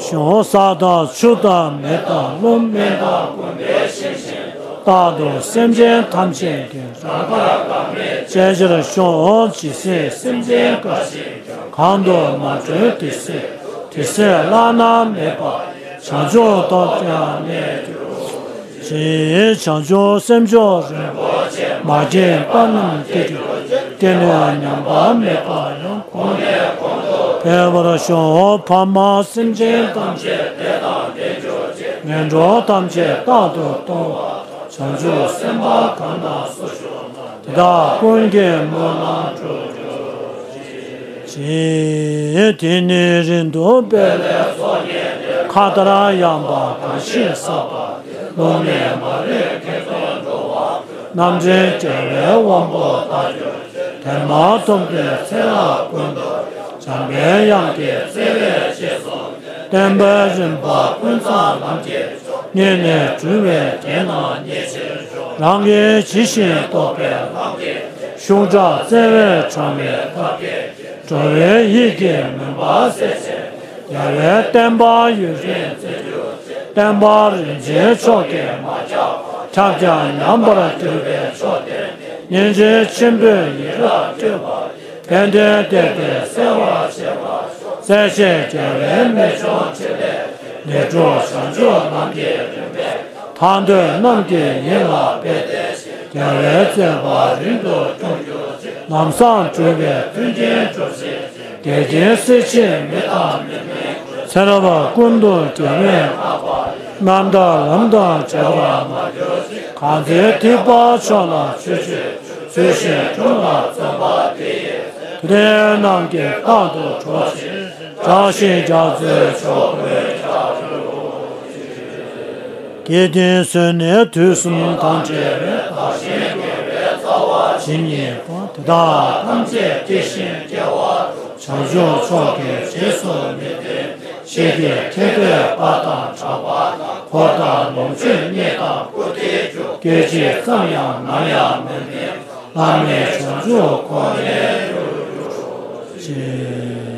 ཤོག་ས་དང་ཆུ་དང་མེ་དང་རླུང་། སྨན་དང་དཀོན་པའི་ཤིང་བཞིན་དུ། རྟག་ཏུ་སེམས་ཅན་ཐམས་ཅད་ཀྱི། རང་དགར་བཀག་མེད་སྤྱད་ཕྱིར་ཤོག་ཇི་སྲིད་སེམས་ཅན་འགའ་ཞིག་ཀྱང་། གང་དུ་མ་གྲོལ་དེ་སྲིད་དུ། དེ་སྲིད་བླ་ན་མེད་པ་ཡི། བྱང་ཆུབ་ཐོབ་ཀྱང་གནས་གྱུར་ཅིག་བྱང་ཆུབ་སེམས་མཆོག་རིན་པོ་ཆེ། མ་སྐྱེས་པ་རྣམས་སྐྱེ་གྱུར་ཅིག་སྐྱེས་ནས་ཉམས་པ་མེད་པ་ཡང་། གོང་ནས་གོང་དུ་འཕེལ་བར་ཤོག་ཕ་མ་སེམས་ཅན་ཐམས་ཅད་བདེ་དང་ལྡན་གྱུར་ཅིག་ངན་འགྲོ་ཐམས་ཅད་རྟག་ཏུ་སྟོང་བ་དང་། བྱང་ཆུབ་སེམས་དཔའ་གང་དག་སུ་བྱོན་ན། དེ་དག་ཀུན་གྱི་སྨོན་ལམ་འགྲུབ་གྱུར་ཅིག་དེ་ནས་རིང་དུ་སྤེལ་བའི་ཚོགས་བརྒྱད་དེ། མཁའ་ལྟར་ཡངས་པ་གང་ཞིག་བསགས་པ་དེ། བློ་མེད་མ་ལུས་དགེ་འདུན་འགྲོ་བ། རྣམ་འདྲེན་རྒྱལ་བའི་དབང་པོ་དག་གྱུར་ཅིག་དེར་མ་ཐོབ་འདོད་ཚེ་རབས་ཀུན་ཏུ། འཇམ་པའི་དབྱངས་ཀྱི་བརྩེ་བས་གཤེགས་སུ་གསོལ། བསྟན་པའི་རིམ་པ་ཀུན་ཚང་ལམ་གྱི་མཆོག་སྙིང་ནས་དྲུང་བའི་རྒྱན་རྣམས་མཉེས་ཕྱིར་བཞུགས། རང་གིས་ཇི་བཞིན་རྟོགས་པའི་ལམ་གྱི་ཤོང་བྱ་བརྩེ་བས་དྲངས་པའི་ཐབས་མཁས། འགྲོ་བའི་ཡིད་ཀྱི་མུན་པ་སེལ་ཕྱིར། རྒྱལ་བའི་བསྟན་པ་ཡུན་རིང་བརྩི་གྱུར་ཅིག་བསྟན་པ་རིན་ཆེན་མཆོག་གིས་མ་ཁྱབ་པ། ཁྱབ་ཀྱང་ཉམས་པར་གྱུར་པའི་མཆོག་དེར། སྙིང་རྗེ་ཆེན་པོས་ཡི་རང་སྤྲུལ་པ་ཡིས། ཕན་བདེའི་གཏེར་དེ་གསལ་བར་བྱེད་པར་ཤོག་སྲས་ཆེན་རྒྱལ་བའི་རྨད་བྱུང་ཕྲིན་ལས། ལས་དྲུག་བྱང་ཆུབ་ལམ་གྱི་རིམ་པས། ཐར་འདོད་རྣམས་ཀྱི་ཡིད་ལ་འབད་དེ་ཞིག་རྒྱལ་བའི་བསྟན་པ་རིང་དུ་སྐྱོང་གྱུར་ཅིག་ལམ་བཟང་སྒྲུབ་པའི་མཐུན་རྐྱེན་སྒྲུབ་ཕྱིར། འགལ་རྐྱེན་སེལ་ཕྱིར་མི་དང་མི་མིན་ཀུན། ཚེ་རབས་ཀུན་ཏུ་རྒྱལ་བས་བསྔགས་པ་ཡི། རྣམ་དག་ལམ་དང་བྲལ་བར་མ་གྱུར་ཅིག་གང་ཚེ་ཐེག་པ་མཆོག་ལ་ཆོས་སྤྱོད། ཚུལ་བཞིན་སྒྲུབ་ལ་བརྩོན་པ་དེ་ཡིས། མཐུ་ལྡན་རྣམས་ཀྱི་རྟག་ཏུ་གྲོགས་བྱེད། བཀྲ་ཤིས་རྒྱ་མཚོའི་མཆོག་ཀུན་ཁྱབ་གྱུར་ཅིག་དགེ་ལྡན་བསོད་ནམས་དུས་གསུམ་དང་བྲལ་བའི། བདག་གཞན་དགེ་བའི་རྩ་བ་ཇི་སྙེད་པ། དེ་དག་ཐམས་ཅད་བསྐྱེད་ཤིང་སྐྱེ་བ། བྱང་ཆུབ་མཆོག་གི་རྗེས་སུ་མི་མཐུན། ཤེས་ཀྱི་ཁེ་ཕན་པ་དང་གྲགས་པ་དང་། འཁོར་དང་ལོངས་སྤྱོད་རྙེད་དང་བཀུར་སྟིའི་རྒྱུ། སྐད་ཅིག་ཙམ་ཡང་ནམ་ཡང་མི་སྨིན། བླ་མེད་བྱང་ཆུབ་ཁོ་ནས་འགྲུབ་གྱུར་ཅིག